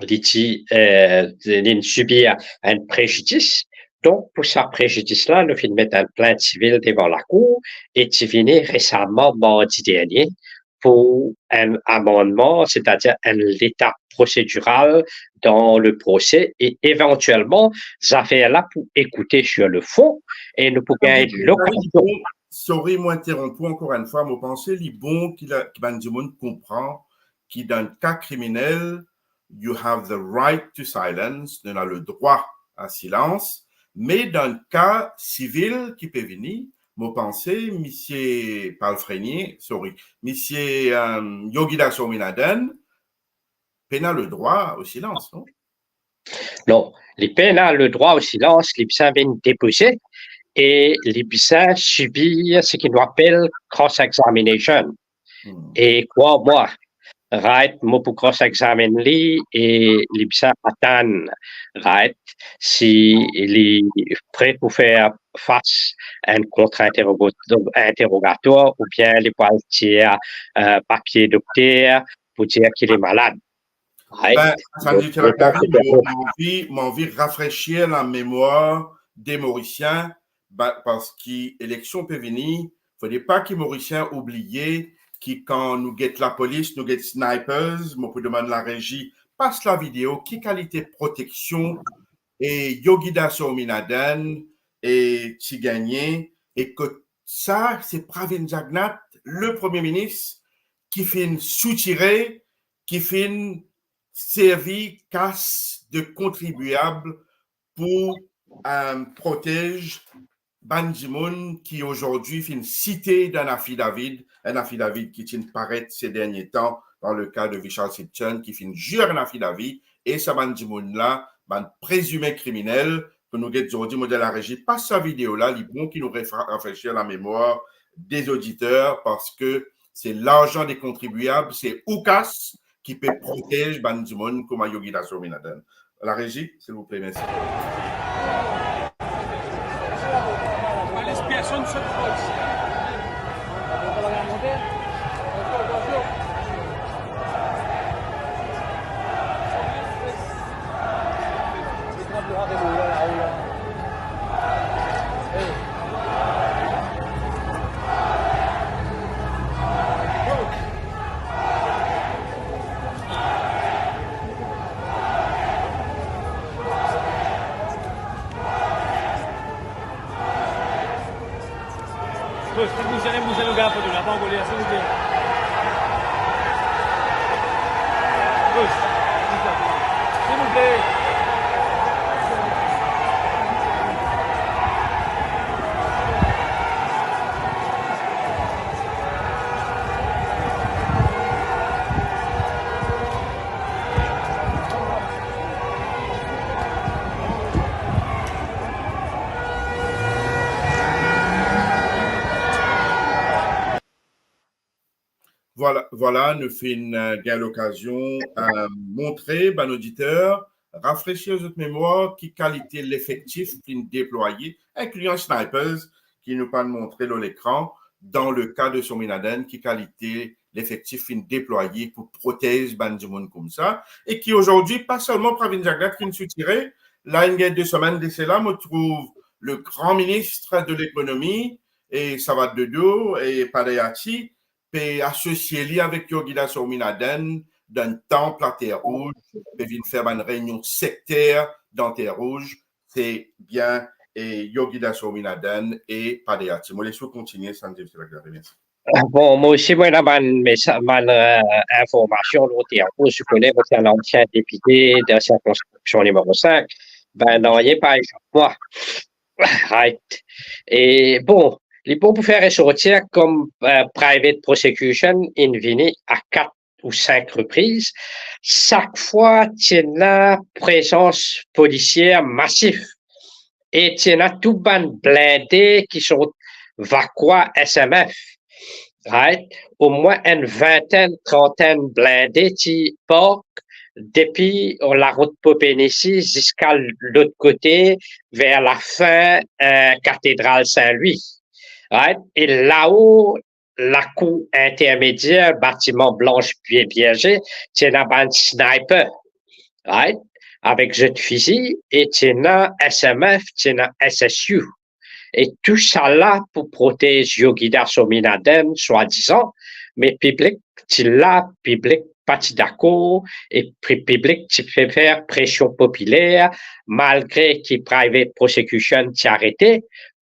Li ti, eh, linn sibir enn prezidis. Donk, pou sa prezidis la, nou finn met enn plint sivil devan lakour e ti vini resaman, mardi dernie, pou enn amannman, setadir enn letap prosediral dan le prose e evantielman, zafer la pou ekoute sur le fon e nou pou gagn lokazion. Sorry, mo interonp ou ankor enn fwa. Mo panse li bon ki la, ki bann dimoun konpran ki dan enn ka kriminel, you have the right to silence, nou ena ledrwa a silans, me dan enn ka sivil ki pe vini, mo panse misie Palfrenier, sorry, misie, eh, Yogida Swaminathan pena ledrwa o silans, non? Non, li pena ledrwa o silans, li bizin vinn depoze e li bizin sibir seki nou apel cross-examination. Hmm. E krwar mwa, right, mo pou cross-examine li e li bizin atann, right, si li pre pou fer fas enn kontra-interogatwar oubien li pou al tir, eh, papie dokter pou dir ki li malad. Right? Ben, sa donk, dir, mo, mo anvi, mo anvi rafresir lamemwar de Morisien, ba, parski eleksion pe vini, fode pa ki Morisien oubliye ki kan nou get lapolis, nou get snipers, mo pou demann larezi, pas lavideo, ki kalite proteksion e Yogida Swaminathan e ti gagne, e kot sa, se Pravind Jugnauth, le Premie Minis, ki finn soutire, ki finn servi kas de kontribiab pou, eh, protez bann dimoun ki azordi finn site dan affidavit, enn affidavit ki ti paret se dernie tan dan le ka de Vishal Singh Chugh, ki finn zir enn affidavit, e sa bann dimoun la, bann prezime kriminel, pou nou get zordi, mo dir larezi, pas sa video la, li bon ki nou refra-, rafresir lamemwar de zoditer, parski se larzan de kontribiab, se ou kas ki pe protez bann dimoun kouma Yogida Swaminathan. Larezi, silvouple, mersi. Bos, pa bouze, pa bouze, nou gagn foto la, pa anvole, silvouple. Bos, silvouple. Vwala, vwala, nou finn, eh, gagn lokazion, eh, montre bann oditer, rafresir zot memwar ki kalite lefektif finn deplwaye, inklian snipers ki nou pa'nn montre lor lekran, dan le ka de Swaminathan, ki kalite lefektif finn deplwaye pou protez bann dimoun koumsa, e ki azordi, pa selman Pravind Jugnauth ki finn sitire, la, inn gagn de semenn de sela, mo trouv le gran minis de lekonomi, e Sawat Dodo, e Padayati, pe asosie li avek Yogidas Swaminathan dan tanp Later Rouz, pe vinn fer bann reynion sekter dan Later Rouz, se bien, e, Yogidas Swaminathan e Padayati. Mo les ou kontigne, Sanjeev Sivagare. Mersi. Bon, mwa osi, mo ena bann mesa-, bann, eh, informasion lor Later Rouz. Ou kone, mo ti enn ansien depite dan sirkonskripsion nimero sink. Ben, nanye pa inn zwenn mwa. Right. E bon, li bon pou fer resortir kom, eh, private prosecution inn vini a kat ou sink repriz. Sak fwa ti ena prezans polisier masif e ti ena tou bann blinde ki sort Vakwa S M F, right? Omwin enn vintenn, trantenn blinde ti park depi larout Popinisi ziska lot kote, ver lafin, eh, Katedral Sin Lwi, right? E lao, lakour intermedier, batiman Blanche Bie-, Bierger, ti ena bann sniper, right? Avek zot fizi, e ti ena S M F, ti ena S S U. E tousala pou protez Yogidas Swaminathan, swadizan, me piblik ti la, piblik pa ti dakor, e pri-, piblik ti pe fer presion popiler, malgre ki private prosecution ti arete,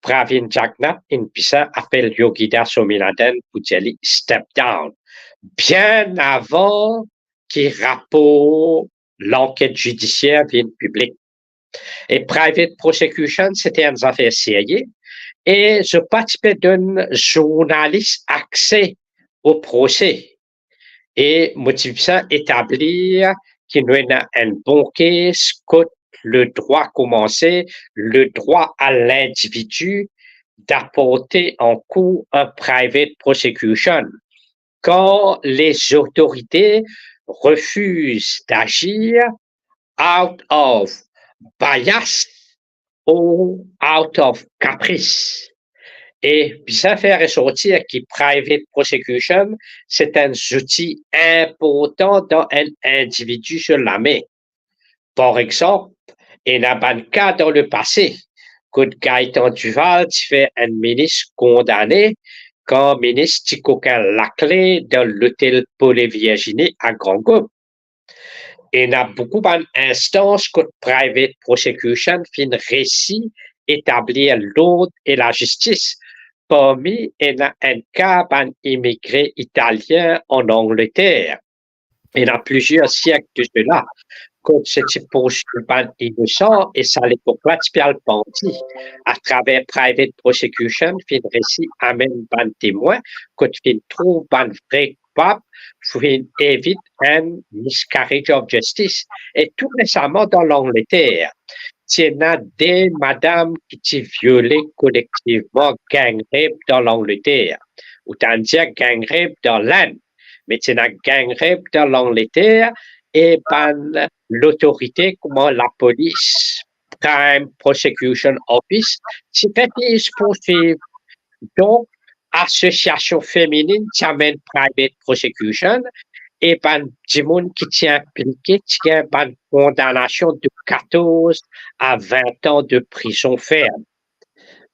Pravind Jugnauth inn bizin apel Yogidas Swaminathan pou dir li step down, bien avan ki rapor lanket zidisier vinn piblik. E private prosecution, se ti enn zafer serye, e zot pa ti pe donn zournalis akse o prose. E mo ti bizin etablir ki nou ena enn bon kes kot ledrwa koumanse, ledrwa a lindividi d'aporte ankour enn private prosecution kan lezotorite refiz d'azir out of bias ou out of caprice. E bizin fer resortir ki private prosecution, se enn zouti inportan dan enn individi so lame. Par exanp, ena bann ka dan lepase, kot Gaëtan Duval ti fer enn minis kondane, kan minis ti kokin lakle dan lotel Pole Virginie a Gran Gaube. Ena boukou bann instans kot private prosecution finn resi etablir lord e lazistis, parmi ena enn ka bann imigre italien an Angleter. Ena plizier siek de sela, kot se ti poursuiv bann inosan e sa lepok la ti pe al pandi. Atraver private prosecution finn resi amenn bann temwin, kot finn trouv bann vre koupab, finn evit enn miscarriage of justice. E tou resaman dan Langleter, ti ena de madam ki ti viole kolektivman, gang rape dan Langleter. Ou tann dir gang rape dan Lenn, me ti ena gang rape dan Langleter, e bann lotorite kouma lapolis, Crime Prosecution Office, ti refiz poursuiv. Donk, asosiasion femininn ti amenn private prosecution, e bann dimoun ki ti inplike ti gagn bann kondanasion de katorz a vin an de prizon ferm.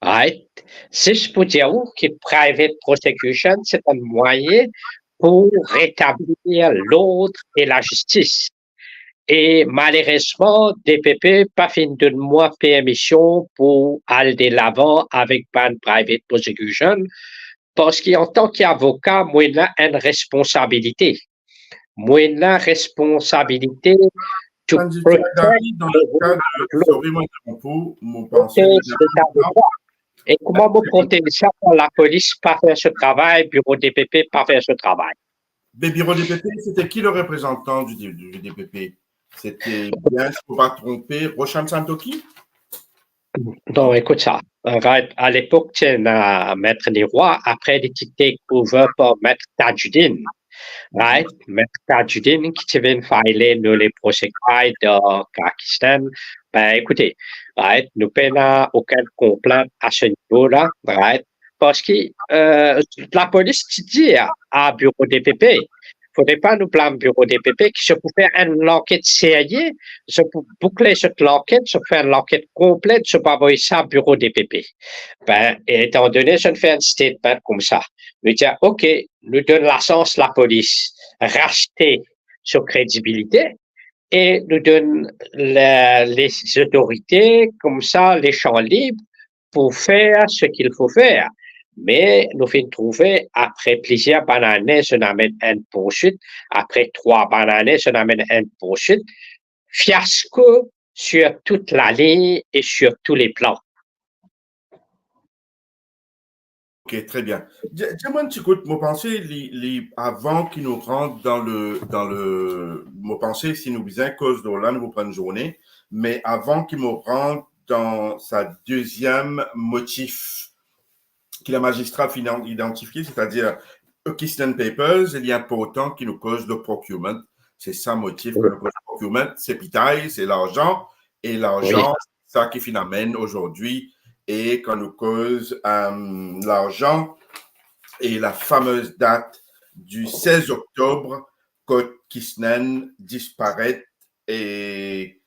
Right? Zis pou dir ou ki private prosecution, se enn mwayin pou retablir lord e lazistis. E malerezman, D P P pa finn donn mwa permision pou al delavan avek bann private prosecution, parski antan ki avoka, mo ena enn responsabilite. Mo ena responsabilite to protect the rule of law. Sorry, mo interromp ou, mo panse protez letat de drwa. E kouma mo protez sa kan lapolis pa fer so travay, biro D P P pa fer so travay? Be biro D P P, c'était qui le représentant du, du, du D P P? C'était bien, si je ne me trompe pas, Roshan Santoki? Non, ekout sa. Right, a lepok, ti ena Maître Leroy, apre li ti take over par Maître Tajudeen. Right, Maître Tajudeen ki ti vinn file nou le procès dan Pakistan. Ben, ekoute, right, nou pena okenn konplint a se nivo la, right? parski, eh, lapolis ti dir a biro DPP, fode pa nou blam biro DPP, ki zot pou fer enn lanket serye, zot pou boukle zot lanket, zot fer enn lanket konplet, zot pou avoy sa biro DPP. Be, etandone zot fer enn statement koumsa, nou dir, ok, nou donn lasans lapolis raste so kredibilite e nou donn la, lezotorite koumsa, lesan lib pou fer seki fo fer. Me nou finn trouve, apre plizier bann ane, zot amenn enn poursuit, apre trwa bann ane, zot amenn enn poursuit, fiasko sur tout la ligne et sur tous les plans. Ok, très bien. Di, di mwa enn ti kout, mo panse li, li, avan ki nou rant dan le, dan le, mo panse si nou bizin koz lor la, nou pou pran enn zourne, me avan ki mo rant dan sa deziem motif ki lamazistra finn idantifie, setadir Kisnen Papers, li inportan ki nou koz lor procurement. Se sa motif ki nou koz procurement, se pitay, se larzan, e larzan, sa ki finn amenn azordi, e kan nou koz, eh, larzan, e la famez dat di sez oktob, kot Kisnen disparet, e, eh,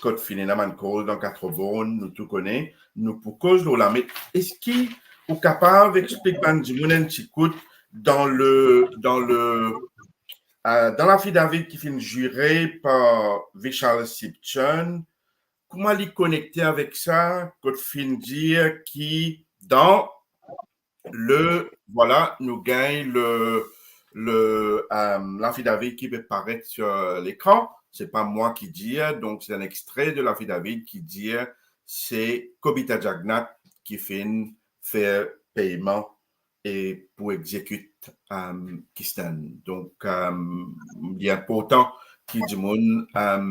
kot finn ena bann koz dan Quatre Bornes, nou tou kone, nou pou koz lor la, me eski ou kapav explik bann dimoun enn ti kout dan le, dan le, eh, dan lafidavid ki finn zire par Vishal Sibchand, kouma li konekte avek sa, kot finn dir ki dan le, vwala, nou gagn le, le, eh, lafidavid ki pe paret sur lekran. Se pa mwa ki dir, donk se enn extre de lafidavid ki dir se Kobita Jagannath ki finn fer peyman e pou exekit, eh, Kisnen. Donk, eh, li inportan ki dimoun, eh,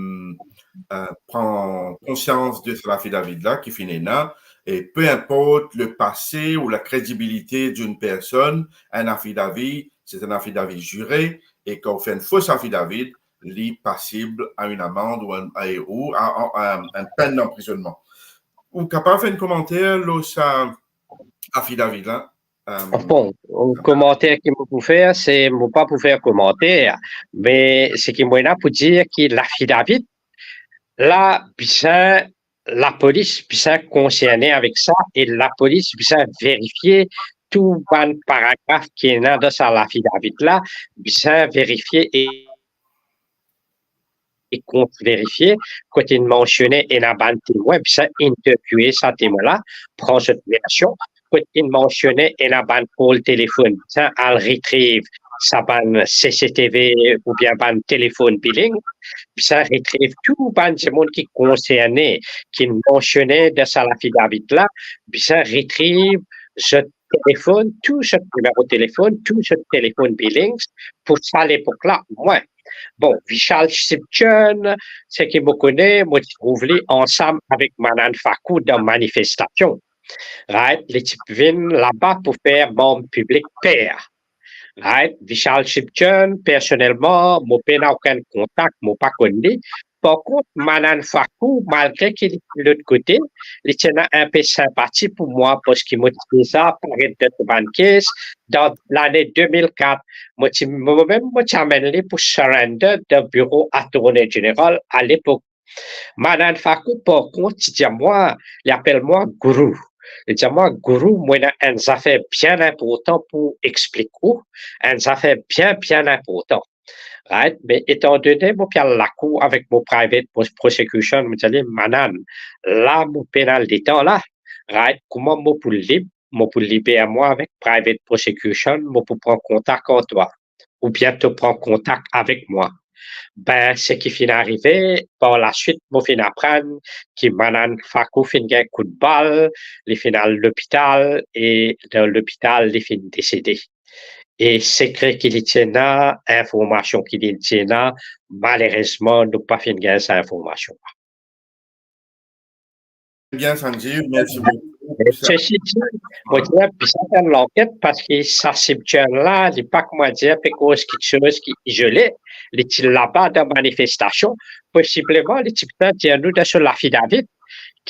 eh, pran konsians de sa lafidavid la ki finn ena, e pe inport le pase ou la kredibilite d'une personne, enn afidavi, se enn afidavi zire, e kan ou fer enn fos afidavid, li pasib a enn amand ou enn, ou a, a, a enn penn danprizonnman. Ou kapav fer enn komanter lor sa afidavid la? Eh, bon, komanter ki mo pou fer, se, mo pa pou fer komanter, me seki mo ena pou dir ki lafidavid la, bizin, lapolis bizin konserne avek sa, e lapolis bizin verifie tou bann paragraf ki ena dan sa lafidavid la, bizin verifie e e kontreverifie. Kot inn mansione ena bann temwin, bizin interviewe sa temwin la, pran zot version. Kot inn mansione ena bann kol telefonn, bizin al retrieve sa bann CCTV oubien bann telefonn billing, bizin retrieve tou bann dimoun ki konserne, ki mansione dan sa lafidavid la, bizin retrieve zot telefonn, tou zot nimero telefonn, tou zot telefonn billings pou sa lepok la, omwin. Bon, Vishal Sibchand, seki mo kone, mo ti trouv li ansam avek Manan Faku dan manifestasion. Right? Li ti vinn laba pou fer manm piblik per. Right? Vishal Sibchand, personelman, mo pena okenn kontak, mo pa konn li. Par kont, Manan Faku, malgre ki li lot kote, li ti ena inpe sinpati pou mwa, parski mo ti deza paret dan bann kes dan lane de mil kat. Mo ti, momem, mo ti amenn li pou surrender dan biro Attorney General alepok. Manan Faku, par kont, ti dir mwa, li apel mwa Guru. Li dir mwa, Guru, mo ena enn zafer bien inportan pou explik ou, enn zafer bien, bien inportan. Right? Me etandone mo pe al lakour avek mo private pros-, prosecution, mo dir li, Manan, la mo pena letan la, right? Kouma mo pou lib, mo pou liber mwa avek private prosecution, mo pou pran kontak ar twa, oubien to pran kontak avek mwa. Be, seki finn arive, par laswit, mo finn aprann ki Manan Faku finn gagn kout bal, li finn al lopital, e dan lopital, li finn desede. E sekre ki li ti ena, informasion ki li ti ena, malerezman, nou pa finn gagn sa informasion. Bien, Sanjeev, mersi boukou. Sesi di, mo dir, bizin fer lanket, parski sa Sibchand la, li pa, kouma dir, pe koz kiksoz ki izole, li ti laba dan manifestasion, posibleman, li ti bizin dir nou dan so lafidavid,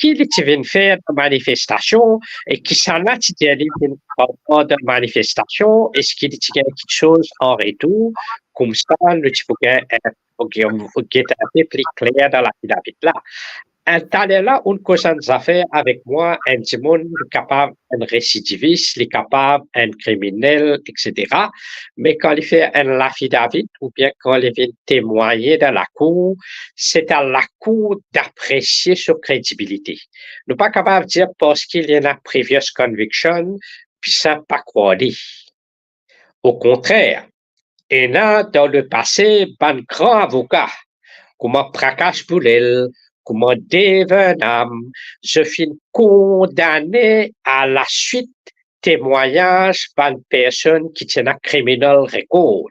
ki li ti vinn fer dan manifestasion e kisannla ti dir li vinn pran dan manifestasion, eski li ti gagn kiksoz an retour, koumsa nou ti pou gagn, eh, pou gagn, pou gagn enn pe pli kler dan lafidavit la. Eh, taler la, ou'nn koz enn zafer avek mwa, enn dimoun, li kapav enn residivis, li kapav enn kriminel, etsetera. Me kan li fer enn lafidavit oubien kan li vinn temwagne dan lakour, se a lakour dapresie so kredibilite. Nou pa kapav dir parski li ena previous conviction, bizin pa krwar li. Okontrer, ena dan lepase bann gran avoka, kouma Prakash Boolel, kouma Dave Arnam, zot finn kondane alaswit temwagnaz bann personn ki ti ena criminal record.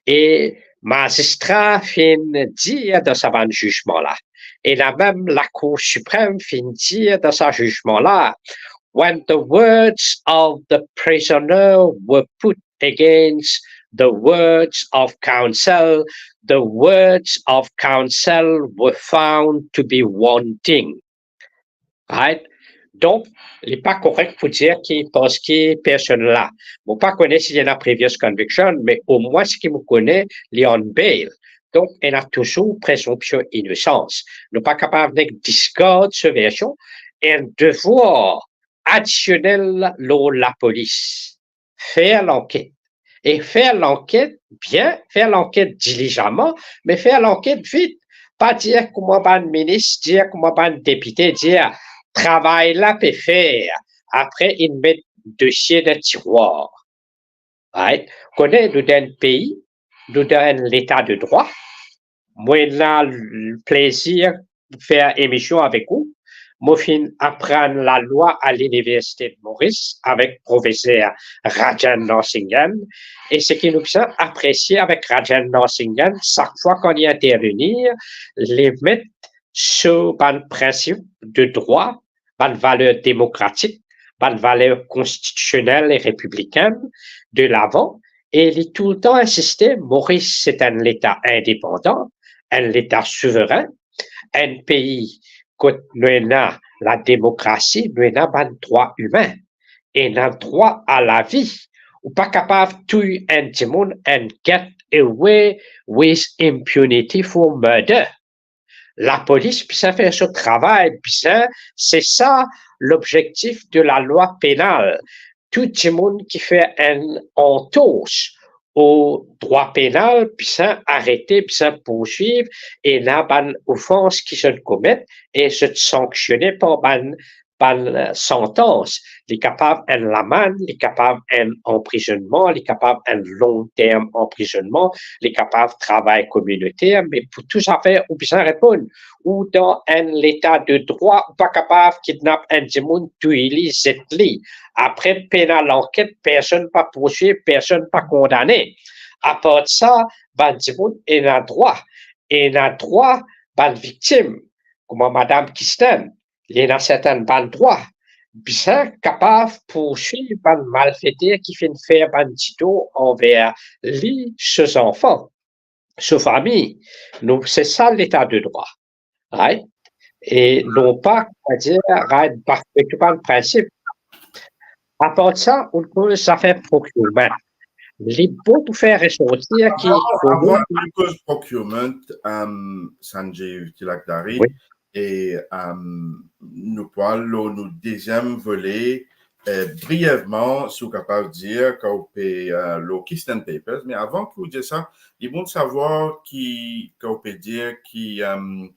E mazistra finn dir dan sa bann zizman la, e lamem Lakour Siprem finn dir dan sa zizman la, when the words of the prisoner were put against the words of counsel, the words of counsel were found to be wanting. Right? Donk, li pa korek pou dir ki parski personn la, mo pa kone si li ena previous conviction, me omwin seki mo kone, li on bail. Donk, ena touzour prezompsion inosans. Nou pa kapav nek disgard so version. Enn devwar adisionel lor lapolis, fer lanket. E fer lanket bien, fer lanket dilizaman, me fer lanket vit. Pa dir kouma bann minis dir, kouma bann depite dir, travay la pe fer, apre inn met dosie dan tirwar. Right? Kone nou dan enn pei, nou dan enn leta de drwa. Mo ena l-, plezir fer emision avek ou. Mo finn aprann lalwa a Liniversite de Moris avek profeser Rajen Narasimhan. E seki nou bizin apresie avek Rajen Narasimhan, sak fwa kan li intervenir, li met so bann prinsip de drwa, bann valer demokratik, bann valer konstitisionel e repiblikenn de lavan, e li toultan insiste, Moris se enn leta indepandan, enn leta souverin, enn pei kot nou ena lademokrasi, nou ena bann drwa imin, ena drwa a lavi. Ou pa kapav touy enn dimoun and get away with impunity for murder. Lapolis bizin fer so travay, bizin, se sa lobzektif de lalwa penal. Tou dimoun ki fer enn antors o drwa penal bizin arete, bizin pourswiv, ena bann ofans ki zot komet e zot sanksione par bann, bann, eh, santans. Li kapav enn lamann, li kapav enn anprizonnman, li kapav enn long term anprizonnman, li kapav travay kominoter, me pou tou zafer ou bizin reponn. Ou dan enn leta de drwa, ou pa kapav kidnap enn dimoun, touy li, zet li. Apre pena lanket, personn pa pourswiv, personn pa kondane. Apar sa, bann dimoun ena drwa, ena drwa bann viktim, kouma Madam Kirsten, li ena sertin bann drwa, bizin kapav pourswiv bann malfeter ki finn fer bann ditor anver li, so zanfan, so fami. Nou, se sa leta de drwa, right? E non pa, kouma dir, right, bafwe tou bann prinsip. Apar sa, ou'nn koz zafer procurement. Li bon pou fer resortir ki... Avan, avan nou koz procurement, um, Sanjeev Tilakdari, wi, e, um, nou pou al lor nou deziem vole, eh, brievman, si ou kapav dir, kan ou pe, eh, lor Kirsten Papers, me avan ki ou dir sa, li bon savwar ki, kan ou pe dir ki, em,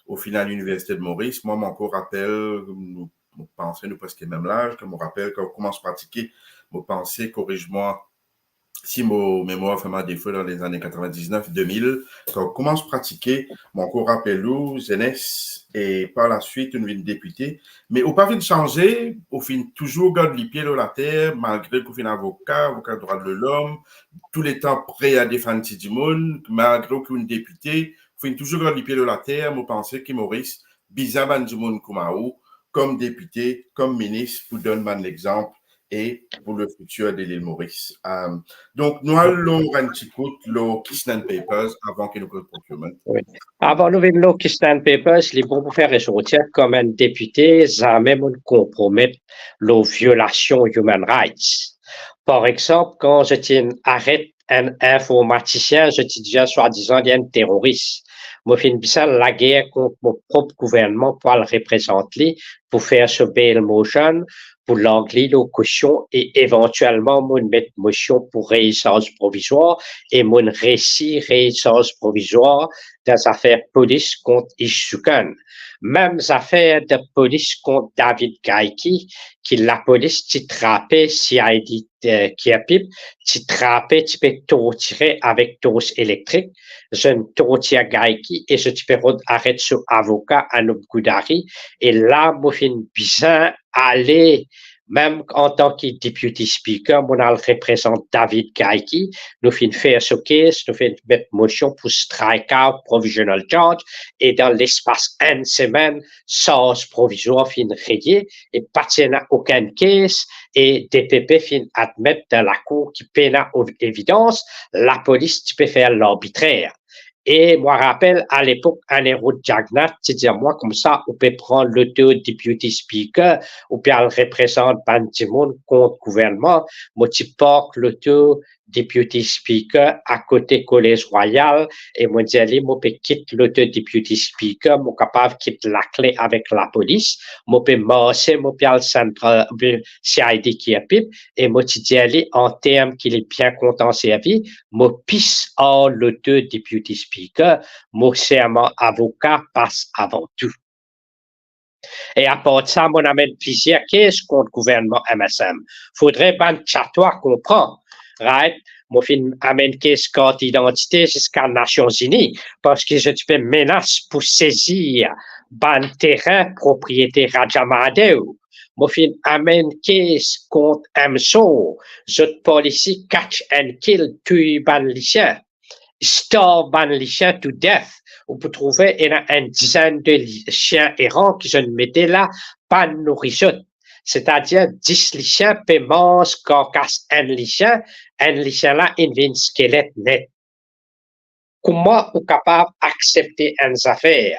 o final, Liniversite de Moris, mwa, mo ankor rapel, nou, mo panse nou preske mem laz, kan mo rapel, kan ou koumans pratike, mo panse, koriz mwa, si mo memwar fer mwa defo, dan lezane katrevin-diznef, de mil, kan ou koumans pratike, mo ankor rapel ou, zenes, e par laswit, ou vinn depite, me ou pa finn sanze, ou finn touzour gard lipie lor later, malgre ki ou finn avoka, avoka drwa de lom, touletan pre a defann ti dimoun, malgre ki ou finn depite, ou finn touzour gard lipie lor later, mo panse ki Moris bizin bann dimoun kouma ou, kom depite, kom minis, pou donn bann lexanp, e pou le fitir de lil Moris. Euh, donk, nou al lor enn ti kout lor Kissnen Papers avan ki nou koz procurement. Wi. Avan nou vinn lor Kissnen Papers, li bon pou fer resortir, kom enn depite, zame mo'nn konpromet lor violasion human rights. Par exanp, kan zot inn aret enn informatisien, zot ti dir swadizan li enn teroris. Mo finn bizin lager kont mo prop gouvernman pou al reprezant li, pou fer so bail motion, pou larg li lor kosion e evantielman mo'nn met mosion pou rey sarz provizwar e mo'nn resi rey sarz provizwar dan zafer polis kont Ish Sukan. Mem zafer de polis kont David Gaiki, ki lapolis ti trape C I D, eh, Kirpip, ti trape, ti pe tortire avek tors elektrik, zot inn tortir Gaiki e zot ti pe rod aret so avoka Anup Goodhary, e la mo finn bizin ale, mem antan ki Deputy Speaker, mo'nn al reprezant David Gaiki, nou finn fer so case, nou finn met mosion pou strike out provisional charge, e dan lespas enn semenn, sarz provizwar finn reye, e pa ti ena okenn case, e D P P finn admet dan lakour ki pena o-, evidans, lapolis ti pe fer larbitrer. E mo rapel, alepok, Anirudh Jagannath ti dir mwa koumsa, ou pe pran loto Deputy Speaker, ou pe al reprezant bann dimoun kont gouvernman. Mo ti park loto Deputy Speaker akote Kolez Rwayal, e mo dir li, mo pe kit loto Deputy Speaker, mo kapav kit lakle avek lapolis, mo pe marse, mo pe al Central, pe C I D Kirpip, e mo ti dir li, an term ki li bien kontan servi, mo pis ar loto Deputy Speaker, mo serman avoka pas avan tou. E apar sa, mo'nn amenn plizier case kont gouvernman M S M. Fodre bann Chatwa konpran, right? Mo finn amenn case kart idantite ziska Nasion Zini, parski zot ti pe menas pou sezir bann terin propriete Raja Mahadev. Mo finn amenn case kont M S O, zot polisi catch and kill, touy bann lisien, starve bann lisien to death. Ou pou trouve ena enn dizenn de li-, sien eran ki zot mete la, pa nouri zot. Setadir dis lisien pe manz karkas enn lisien, enn lisien la inn vinn skelet net. Kouma ou kapav aksepte enn zafer?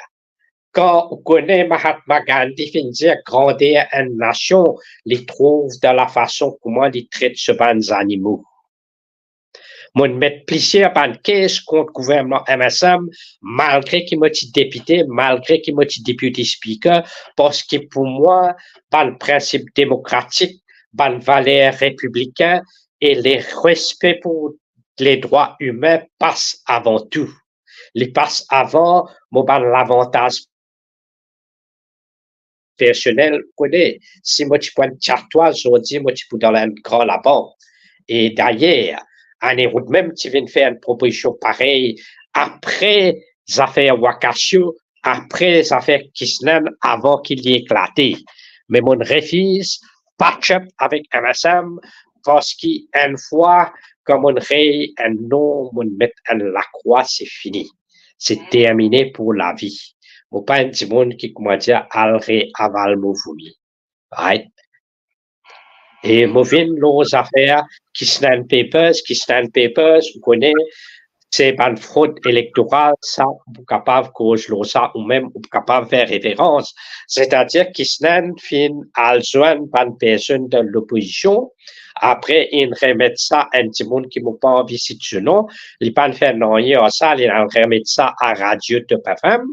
Kan ou kone Mahatma Gandhi finn dir, grander enn nasion, li trouv dan lafason kouma li tret so bann zanimo. Mo'nn met plizier bann case kont gouvernman M S M, malgre ki mo ti depite, malgre ki mo ti Deputy Speaker, parski pou mwa, bann prinsip demokratik, bann valer repiblikin e lerespe pou ledrwa imin pas avan tou. Li pas avan mo bann lavantaz personel. Ou kone, si mo ti pou enn Chatwa, zordi mo ti pou dan enn gran labank. E dayer, Anirudh mem ti vinn fer enn propozision parey apre zafer Wakasio, apre zafer Kissnen, avan ki li eklate. Me mo'nn refiz patch up avek M S M, parski enn fwa kan mo'nn rey enn nom, mo'nn met enn lakrwa, se fini. Se termine pou lavi. Mo pa enn dimoun ki, kouma dir, al reaval mo vomi. Right? E mo vinn lor zafer Kissnen Papers, Kissnen Papers, ou kone, se bann frod elektoral, sa, ou pou kapav koz lor sa, ou mem ou pou kapav fer referans. Setadir Kissnen finn al zwenn bann personn dan lopozision, apre inn remet sa enn dimoun ki mo pa anvi sit so nom, li pa'nn fer nanye ar sa, li al remet sa a Radio Top F M.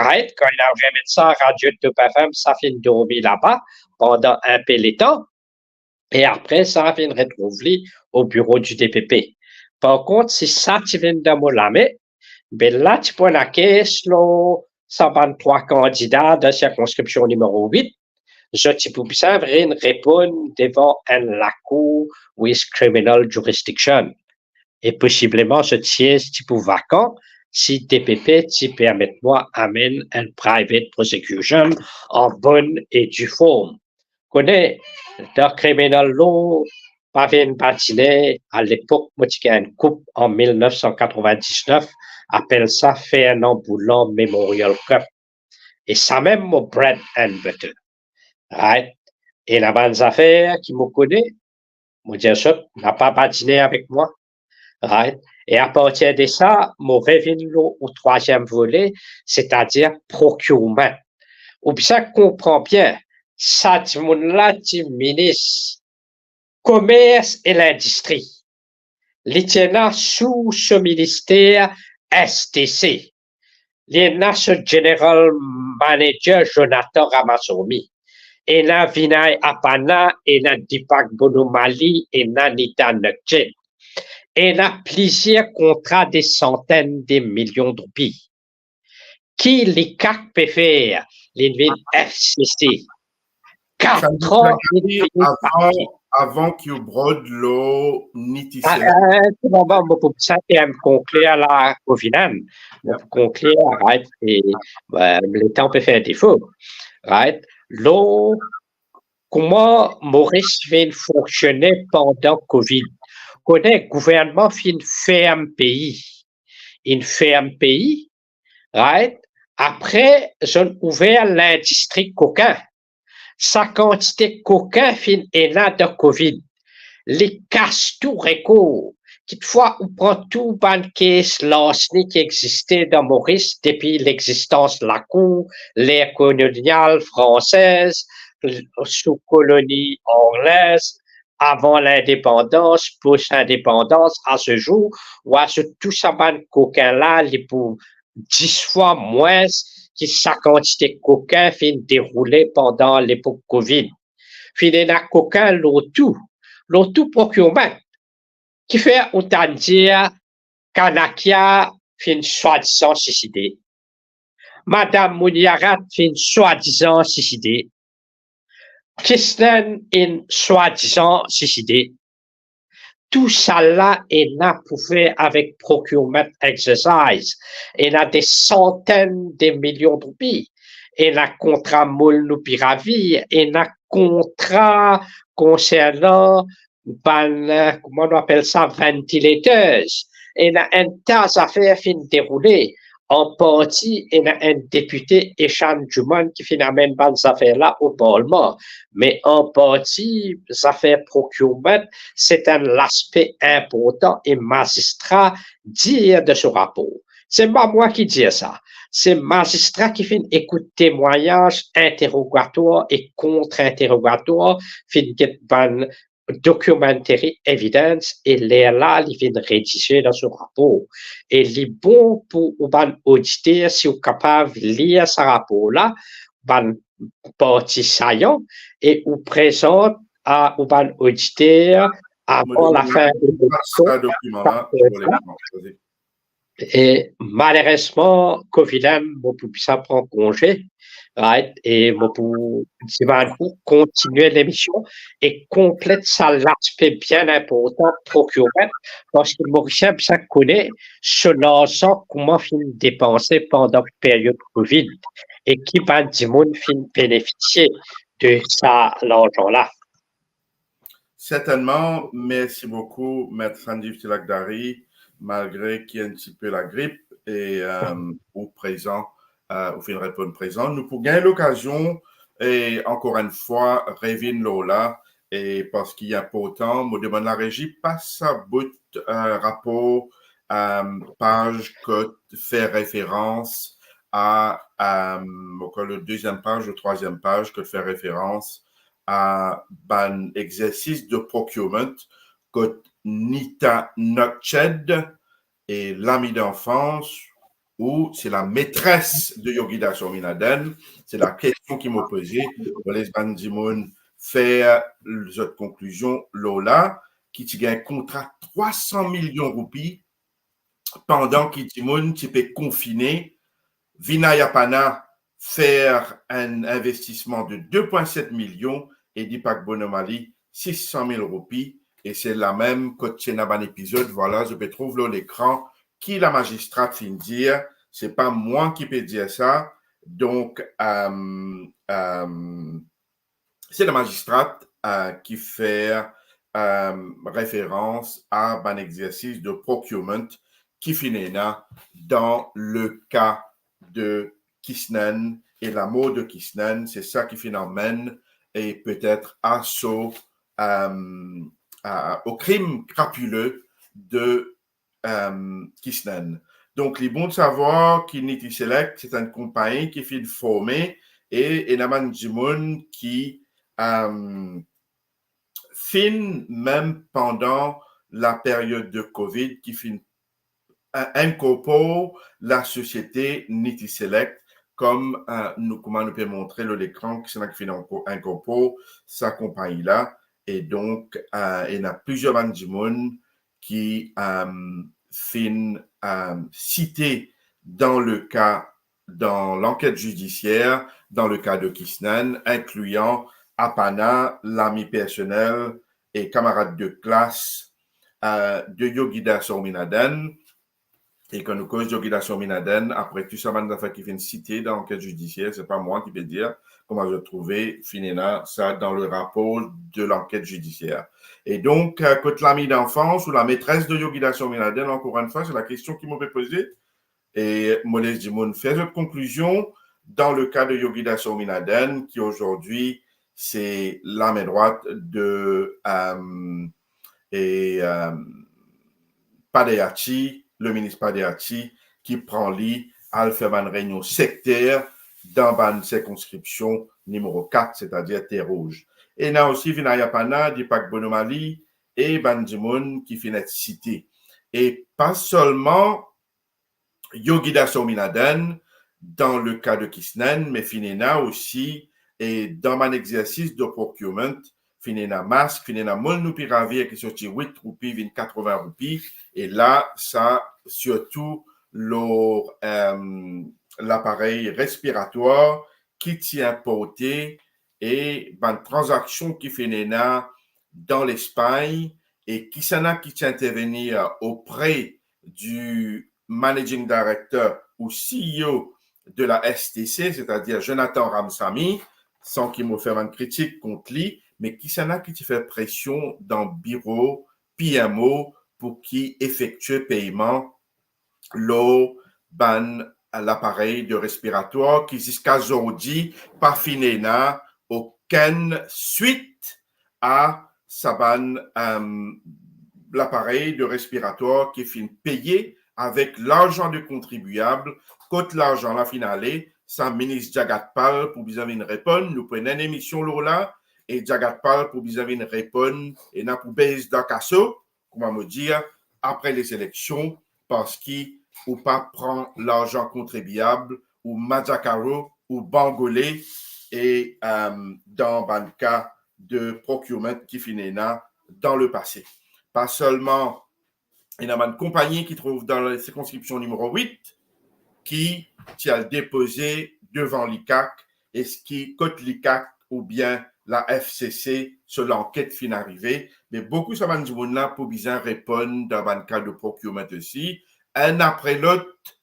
Right? Kan li al remet sa a Radio Top F M, sa finn dormi laba pandan enpe letan. E apre sa, finn retrouv li o biro di D P P. Par kont, si sa ti vinn dan mo lame, be la ti pou ena kes lor sa bann trwa kandida dan sirkonskripsion nimero wit, zot ti pou bizin vinn reponn devan enn lakour with criminal jurisdiction. E posibleman zot siez ti pou vakan si D P P ti permet mwa amenn enn private prosecution an bonn e due form. Kone, dan criminal law, pa vinn badine, alepok mo ti gagn koup an mil nef san katrevin-diznef, apel sa Fernand Boulan Memorial Cup. E sa mem mo bread and butter. Right? Ena bann zafer ki mo kone, mo dir zot, napa badine avek mwa. Right? E apartir de sa, mo revinn lor trwaziem vole, setadir procurement. Ou bizin konpran bien, sa dimoun la ti minis komers e lindistri. Li ti ena sou so minister S D C. Li ena so general manager Jonathan Ramaswamy. Ena Vinay Apana, ena Deepak Bonomali, ena Nita Nugent. Ena plizier kontra de santenn de milion roupi. Ki li kak pe fer, li vinn F C C. Kat tran li vinn avan, avan ki ou brod lor Niti Sela. Ti moman, mo pou sa fer enn konklir la, Kovilan. Mo pou konklir, right? E, eh, letan pe fer defo, right? Lor kouma Moris finn fonksione pandan Covid. Kone gouvernman finn ferm pei. Inn ferm pei, right? Apre, zot ouver lindistri kokin. Sa kantite kokin finn ena dan Covid. Li kas tou rekor. Kitfwa ou pran tou bann kes largely ki existe dan Moris depi lexistans lakour, ler kolonial fransez, sou koloni anglez, avan lindepandans, pos lindepandans, a se zour, ou azout tou sa bann kokin la, li pou dis fwa mwins ki sa kantite kokin finn deroule pandan lepok Covid. Finn ena kokin lor tou, lor tou procurement. Kifer ou tann dir Kanakia finn swadizan siside? Madam Muniarat finn swadizan siside. Kisnan inn swadizan siside. Tousala ena pou fer avek procurement exercise. Ena de santenn de milion roupi. Ena kontra Molnupiravir, ena kontra konsernan bann, eh, kouma nou apel sa, ventilators. Ena enn ta zafer finn deroule. An parti, ena enn depite, Eshan Juman, ki finn amenn bann zafer la o parlman. Me an parti, zafer procurement, se enn laspe inportan e mazistra dir dan so rapor. Se pa mwa ki dir sa. Se mazistra ki finn ekout temwagnaz, interogatwar e kont-interogatwar, finn get bann documentary evidence e lerla li finn redize dan so rapor. E li bon pou ou bann oditer, si ou kapav lir sa rapor la, bann parti sayan, e ou prezant a ou bann oditer avan lafin de leksion. E malerezman, Kovilan, mo pou bizin pran konze, right? E mo pou dimann ou kontinie lemision e konplet sa laspe bien inportan, procurement, parski Morisien bizin kone so larzan kouma finn depanse pandan period Covid e ki bann dimoun finn benefisie de sa larzan la. Sertennman, mersi boukou, Met Sanjeev Tilakdari, malgre ki enn tipe lagrip, e, euh, ou prezan, euh, ou finn reponn prezan. Nou pou gagn lokazion, e ankor enn fwa, revinn lor la, e parski inportan, mo demann larezi, pas sa bout, euh, rapor, euh, paz kot fer referans a, euh, mo krwar le deziem paz, le trwaziem paz, kot fer referans a bann exersis de procurement kot Nita Nugent e lami danfans ou se la metres de Yogi Daswami ladan, se la kestion ki mo poze, mo les bann dimoun fer zot konklizion lor la, ki ti gagn kontra trwa san milion roupi, pandan ki dimoun ti pe konfine, Vinay Apana fer enn investisman de de pwin set milion e Deepak Bonomali sis san mil roupi, e se la mem kot ti ena bann epizod, vwala, zot pe trouv lor lekran, ki lamazistrat finn dir, se pa mwa ki pe dir sa, donk, euh, euh, se lamazistrat, euh, ki fer, euh, referans a bann exersis de procurement ki finn ena dan le ka de Kisnan e lamor de Kisnan, se sa ki finn amenn, et peut-être à ce, euh, à, au crime crapuleux de, euh, Kisnan. Donk, li bon savwar ki Nitiselect, se enn konpagni ki finn forme e ena bann dimoun ki, euh, finn, mem pandan la period de Covid, ki finn, euh, inkorpor lasosiete Nitiselect, kom, euh, nou, kouma nou pe montre lor lekran, ki se la ki finn inko-, inkorpor sa konpagni la. E donk, euh, ena plizier bann dimoun ki, euh, finn, euh, site dan le ka, dan lanket zidisier, dan le ka de Kisnan, inklian Apana, lami personel e kamarad de klas, euh, de Yogida Swaminathan. E kan nou koz Yogida Swaminathan, apre tou sa bann zafer ki finn site dan lanket zidisier, se pa mwa ki pe dir, kouma zot trouve, finn ena sa dan le rapor de lanket zidisier. E donk, euh, kot lami danfans ou lametres de Yogida Swaminathan, ankor enn fwa, se lakestion ki mo pe poze. E mo les dimoun fer zot konklizion dan le ka de Yogida Swaminathan, ki azordi se lame drwat de, euh, e, euh, Padayachee, le minis Padayachee, ki pran li al fer bann reynion sekter dan bann sirkonskripsion nimero kat, setadir Terre Rouge. Ena osi Vinaya Pannad, Deepak Bonomali e bann dimoun ki finn et site. E pa selman Yogida Swaminathan, dan le ka de Kisnan, me finn ena osi, e dan bann exersis de procurement, finn ena mask, finn ena Molnupiravir ki sorti wit roupi vinn katrovin roupi, e la, sa sirtou lor, euh, laparey respiratwar ki ti inporte e bann tranzaksion ki finn ena dan Lespagn, e kisannla ki ti intervenir opre du managing director ou C E O de la S T C, setadir Jonathan Ramsamy, san ki mo fer bann kritik kont li, me kisannla ki ti fer presion dan biro P M O pou ki efektie peyman lor bann laparey de respiratwar ki ziska zordi pa finn ena okenn swit a sa bann, euh, laparey de respiratwar ki finn peye avek larzan de kontribiab. Kot larzan la finn ale? Sa minis Jagat Pal pou bizin vinn reponn. Nou pou ena enn emision lor la, e Jagat Pal pou bizin vinn reponn, ena pou bes dan kaso, kouma mo dir, apre lezeleksion, parski ou pa pran larzan kontribiab, ou madjakaro, ou bangole, e, euh, dan bann ka de procurement ki finn ena dan lepase. Pa selman ena bann konpagni ki trouv dan sirkonskripsion nimero wit ki ti al depoze devan l'ICAC, eski kot l'ICAC oubien la F C C so lanket finn arive, me boukou sa bann dimoun la pou bizin reponn dan bann ka de procurement osi, enn apre lot,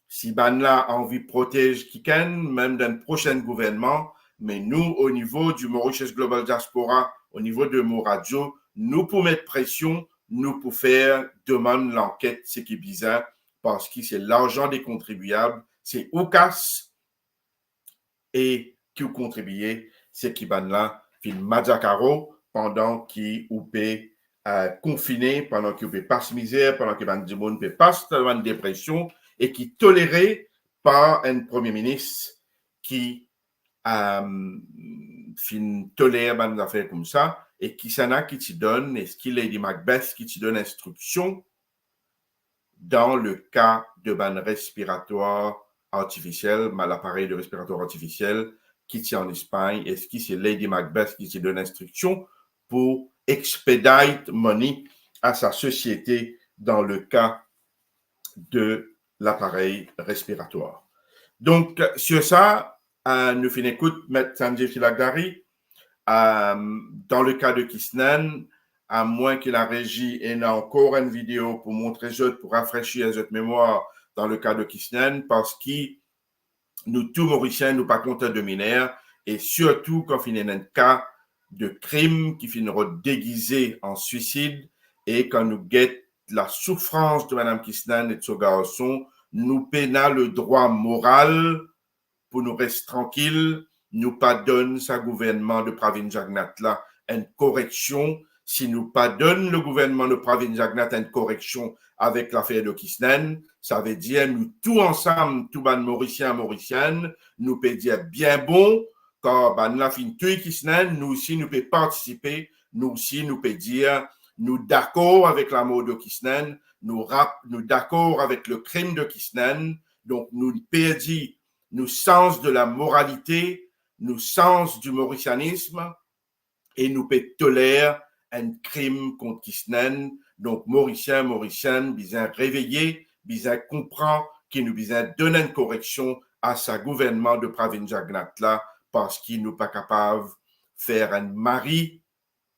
si bannla anvi protez kikenn, mem dan prosin gouvernman, me nou, o nivo di Mauritius Global Diaspora, o nivo de Mo Radio, nou pou met presion, nou pou fer demann lanket seki bizin, parski se larzan de kontribiab, se ou kas, e ki ou kontribie, seki bannla finn madjakaro pandan ki ou pe, euh, konfine, pandan ki ou pe pas mizer, pandan ki bann dimoun pe pas bann depresion, e ki tolere par enn premie minis ki, euh, finn toler bann zafer koumsa, e kisannla ki ti donn, eski Lady Macbeth ki ti donn instriksion dan le ka de bann respiratwar artifisiel, ma-, laparey de respiratwar artifisiel ki ti an Espagn, eski se Lady Macbeth ki ti donn instriksion pou expedite money a sa sosiete dan le ka de laparey respiratwar? Donk, sir sa, euh, nou finn ekout Met Sanjeev Chilagdary, euh, dan le ka de Kisnan, amwin ki larezi ena ankor enn video pou montre zot, pou rafresir zot memwar dan le ka de Kisnan, parski nou tou Morisien, nou pa kontan de miner, e sirtou kan finn ena enn ka de krim ki finn rod degize an swisid, e kan nou get lasoufrans de madam Kisnan e de so garson, nou pena ledrwa moral pou nou res trankil, nou pa donn sa gouvernman de Pravind Jugnauth la enn koreksion, si nou pa donn le gouvernman de Pravind Jugnauth enn koreksion avek lafer de Kisnan, savedir nou tou ansam, tou bann Morisien, Morisienn, nou pe dir bien bon, kan bannla finn touy Kisnan, nou osi nou pe partisipe, nou osi nou pe dir nou dakor avek lamor de Kisnan, nou rap-, nou dakor avek le krim de Kisnan, donk nou perdi nou sans de la moralite, nou sans du morisianism, e nou pe toler enn krim kont Kisnan. Donk, Morisien, Morisienn, bizin reveye, bizin konpran ki nou bizin donn enn koreksion a sa gouvernman de Pravind Jugnauth la, parski nou pa kapav fer enn mari,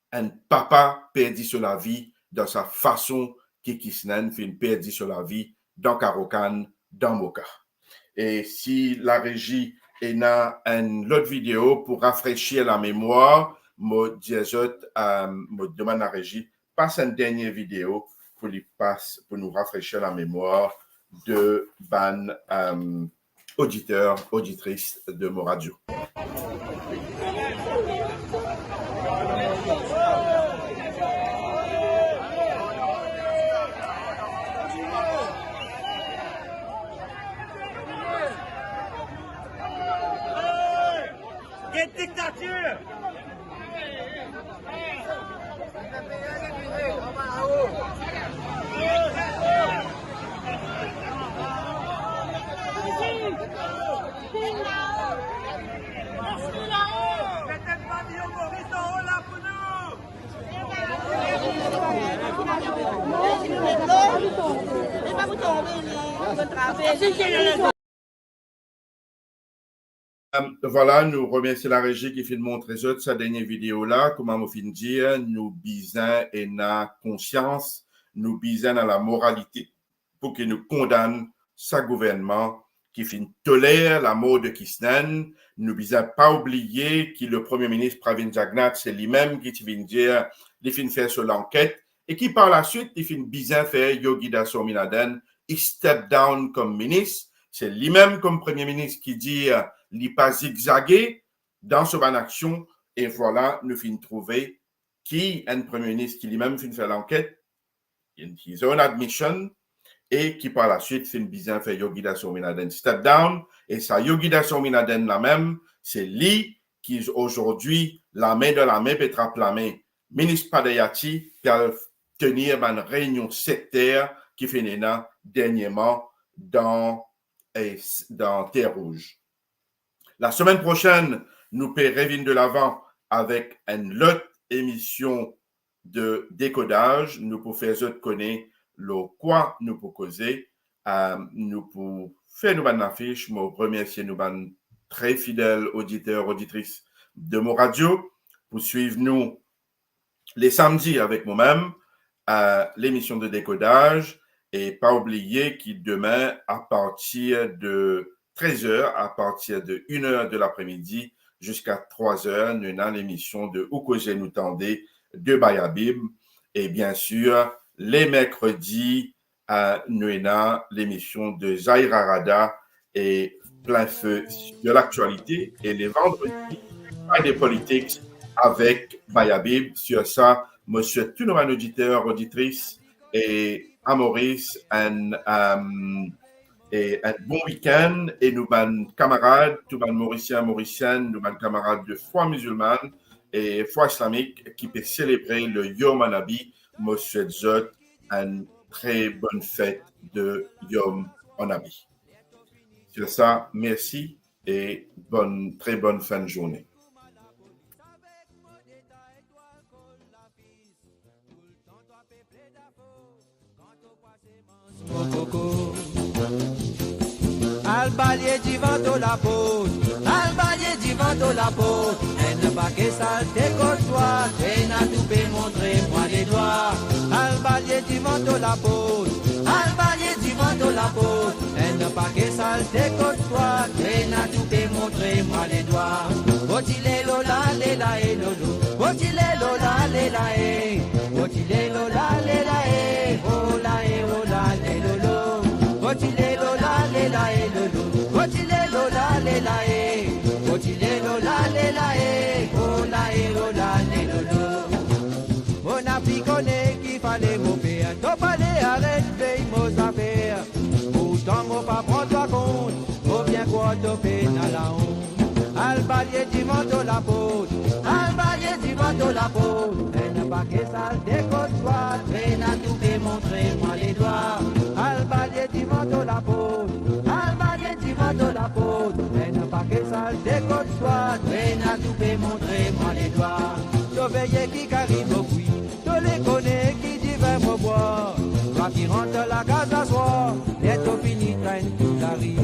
enn papa perdi so lavi dan sa fason ki Kisnan finn perdi so lavi dan Karokan, dan Moka. E si larezi ena enn lot video pou rafresir lamemwar, mo dir zot, eh, mo demann larezi pas enn dernie video pou li pas, pou nou rafresir lamemwar de bann, eh, oditer, oditris de Mo Radio. Quelle dictature ! Eh, vwala, nou remersie larezi ki finn montre zot sa dernie video la. Kouma mo finn dir, nou bizin ena konsians, nou bizin ena lamoralite pou ki nou kondann sa gouvernman ki finn toler lamor de Kisnan. Nou bizin pa oubliye ki le Premie Minis Pravind Jugnauth, se limem ki ti vinn dir, li finn fer so lanket, e ki par laswit, li finn bizin fer Yogi Das Oomyinaden, li step down kom minis. Se limem kom Premie Minis ki dir, li pa zigzage dan so bann aksion, e vwala, nou finn trouve ki enn Premie Minis ki limem finn fer lanket, in his own admission, e ki par laswit finn bizin fer Yogi Das Oomyinaden step down, e sa Yogi Das Oomyinaden lamem, se li ki azordi, lame dan lame, pe trap lame Minis Padayati, pe al tenir bann reynion sekter ki finn ena dernieman dan, eh, dan Terre Rouge. Lasemenn prosenn, nou pe revinn delavan avek enn lot emision de Dekodaz. Nou pou fer zot kone lor kwa nou pou koze. Eh, nou pou fer nou bann lafis. Mo remersie nou bann tre fidel oditer, oditris de Mo Radio pou swiv nou le samdi avek momem, eh, lemision de Dekodaz. E pa oubliye ki demin, apartir de trez er, apartir de enn er de lapremidi ziska trwa er, nou ena lemision de Ou Koze Nou Tande de Bayabib. E biensir, le merkredi, eh, nou ena lemision de Zahir Arada e Plein Feu sur l'actualité, e le vandredi, Friday Politics avek Bayabib. Sur sa, mo swet tou nou bann oditer, oditris, e a Moris, enn, eh, e enn bon wikenn, e nou bann kamarad, tou bann Morisien, Morisienn, nou bann kamarad de fwa mizilman e fwa islamik ki pe selebre le Yom Annabi, mo swet zot enn tre bonn fet de Yom Annabi. Sur sa, mersi e bonn, tre bonn fin de zourne. Al balye divan to laport, al balye divan to laport, enn pake salte kot twa, ena tou pe montre mwa ledwa. Al balye divan to laport, al balye divan to laport, enn pake salte kot twa, ena tou pe montre mwa ledwa. Oti lelo la, lela e lolo. Oti lelo la, lela e. Oti lelo la, lela e. Ola e, ola lelo lo. Oti lelo la, lela e lolo. Oti lelo la, lela e. Oti lelo la, Ae, ola e ola, le lolo. Mo napi kone ki fale mo fer, to fale aret vey mo zafer. Pourtan mo pa pran twa kont, mo bien krwar to pena laont. Al balye divan to laport, al balye divan to laport. Enn pake salte kot twa, pena toupe montre mwa ledwa. Al balye divan to laport, al balye divan to laport. Enn pake salte kot twa, pena toupe montre mwa ledwa. To veye ki kari mo bwi, to le kone ki divin mo bwar. Twa ki rant dan lakaz aswar, ler to fini tann tou lari.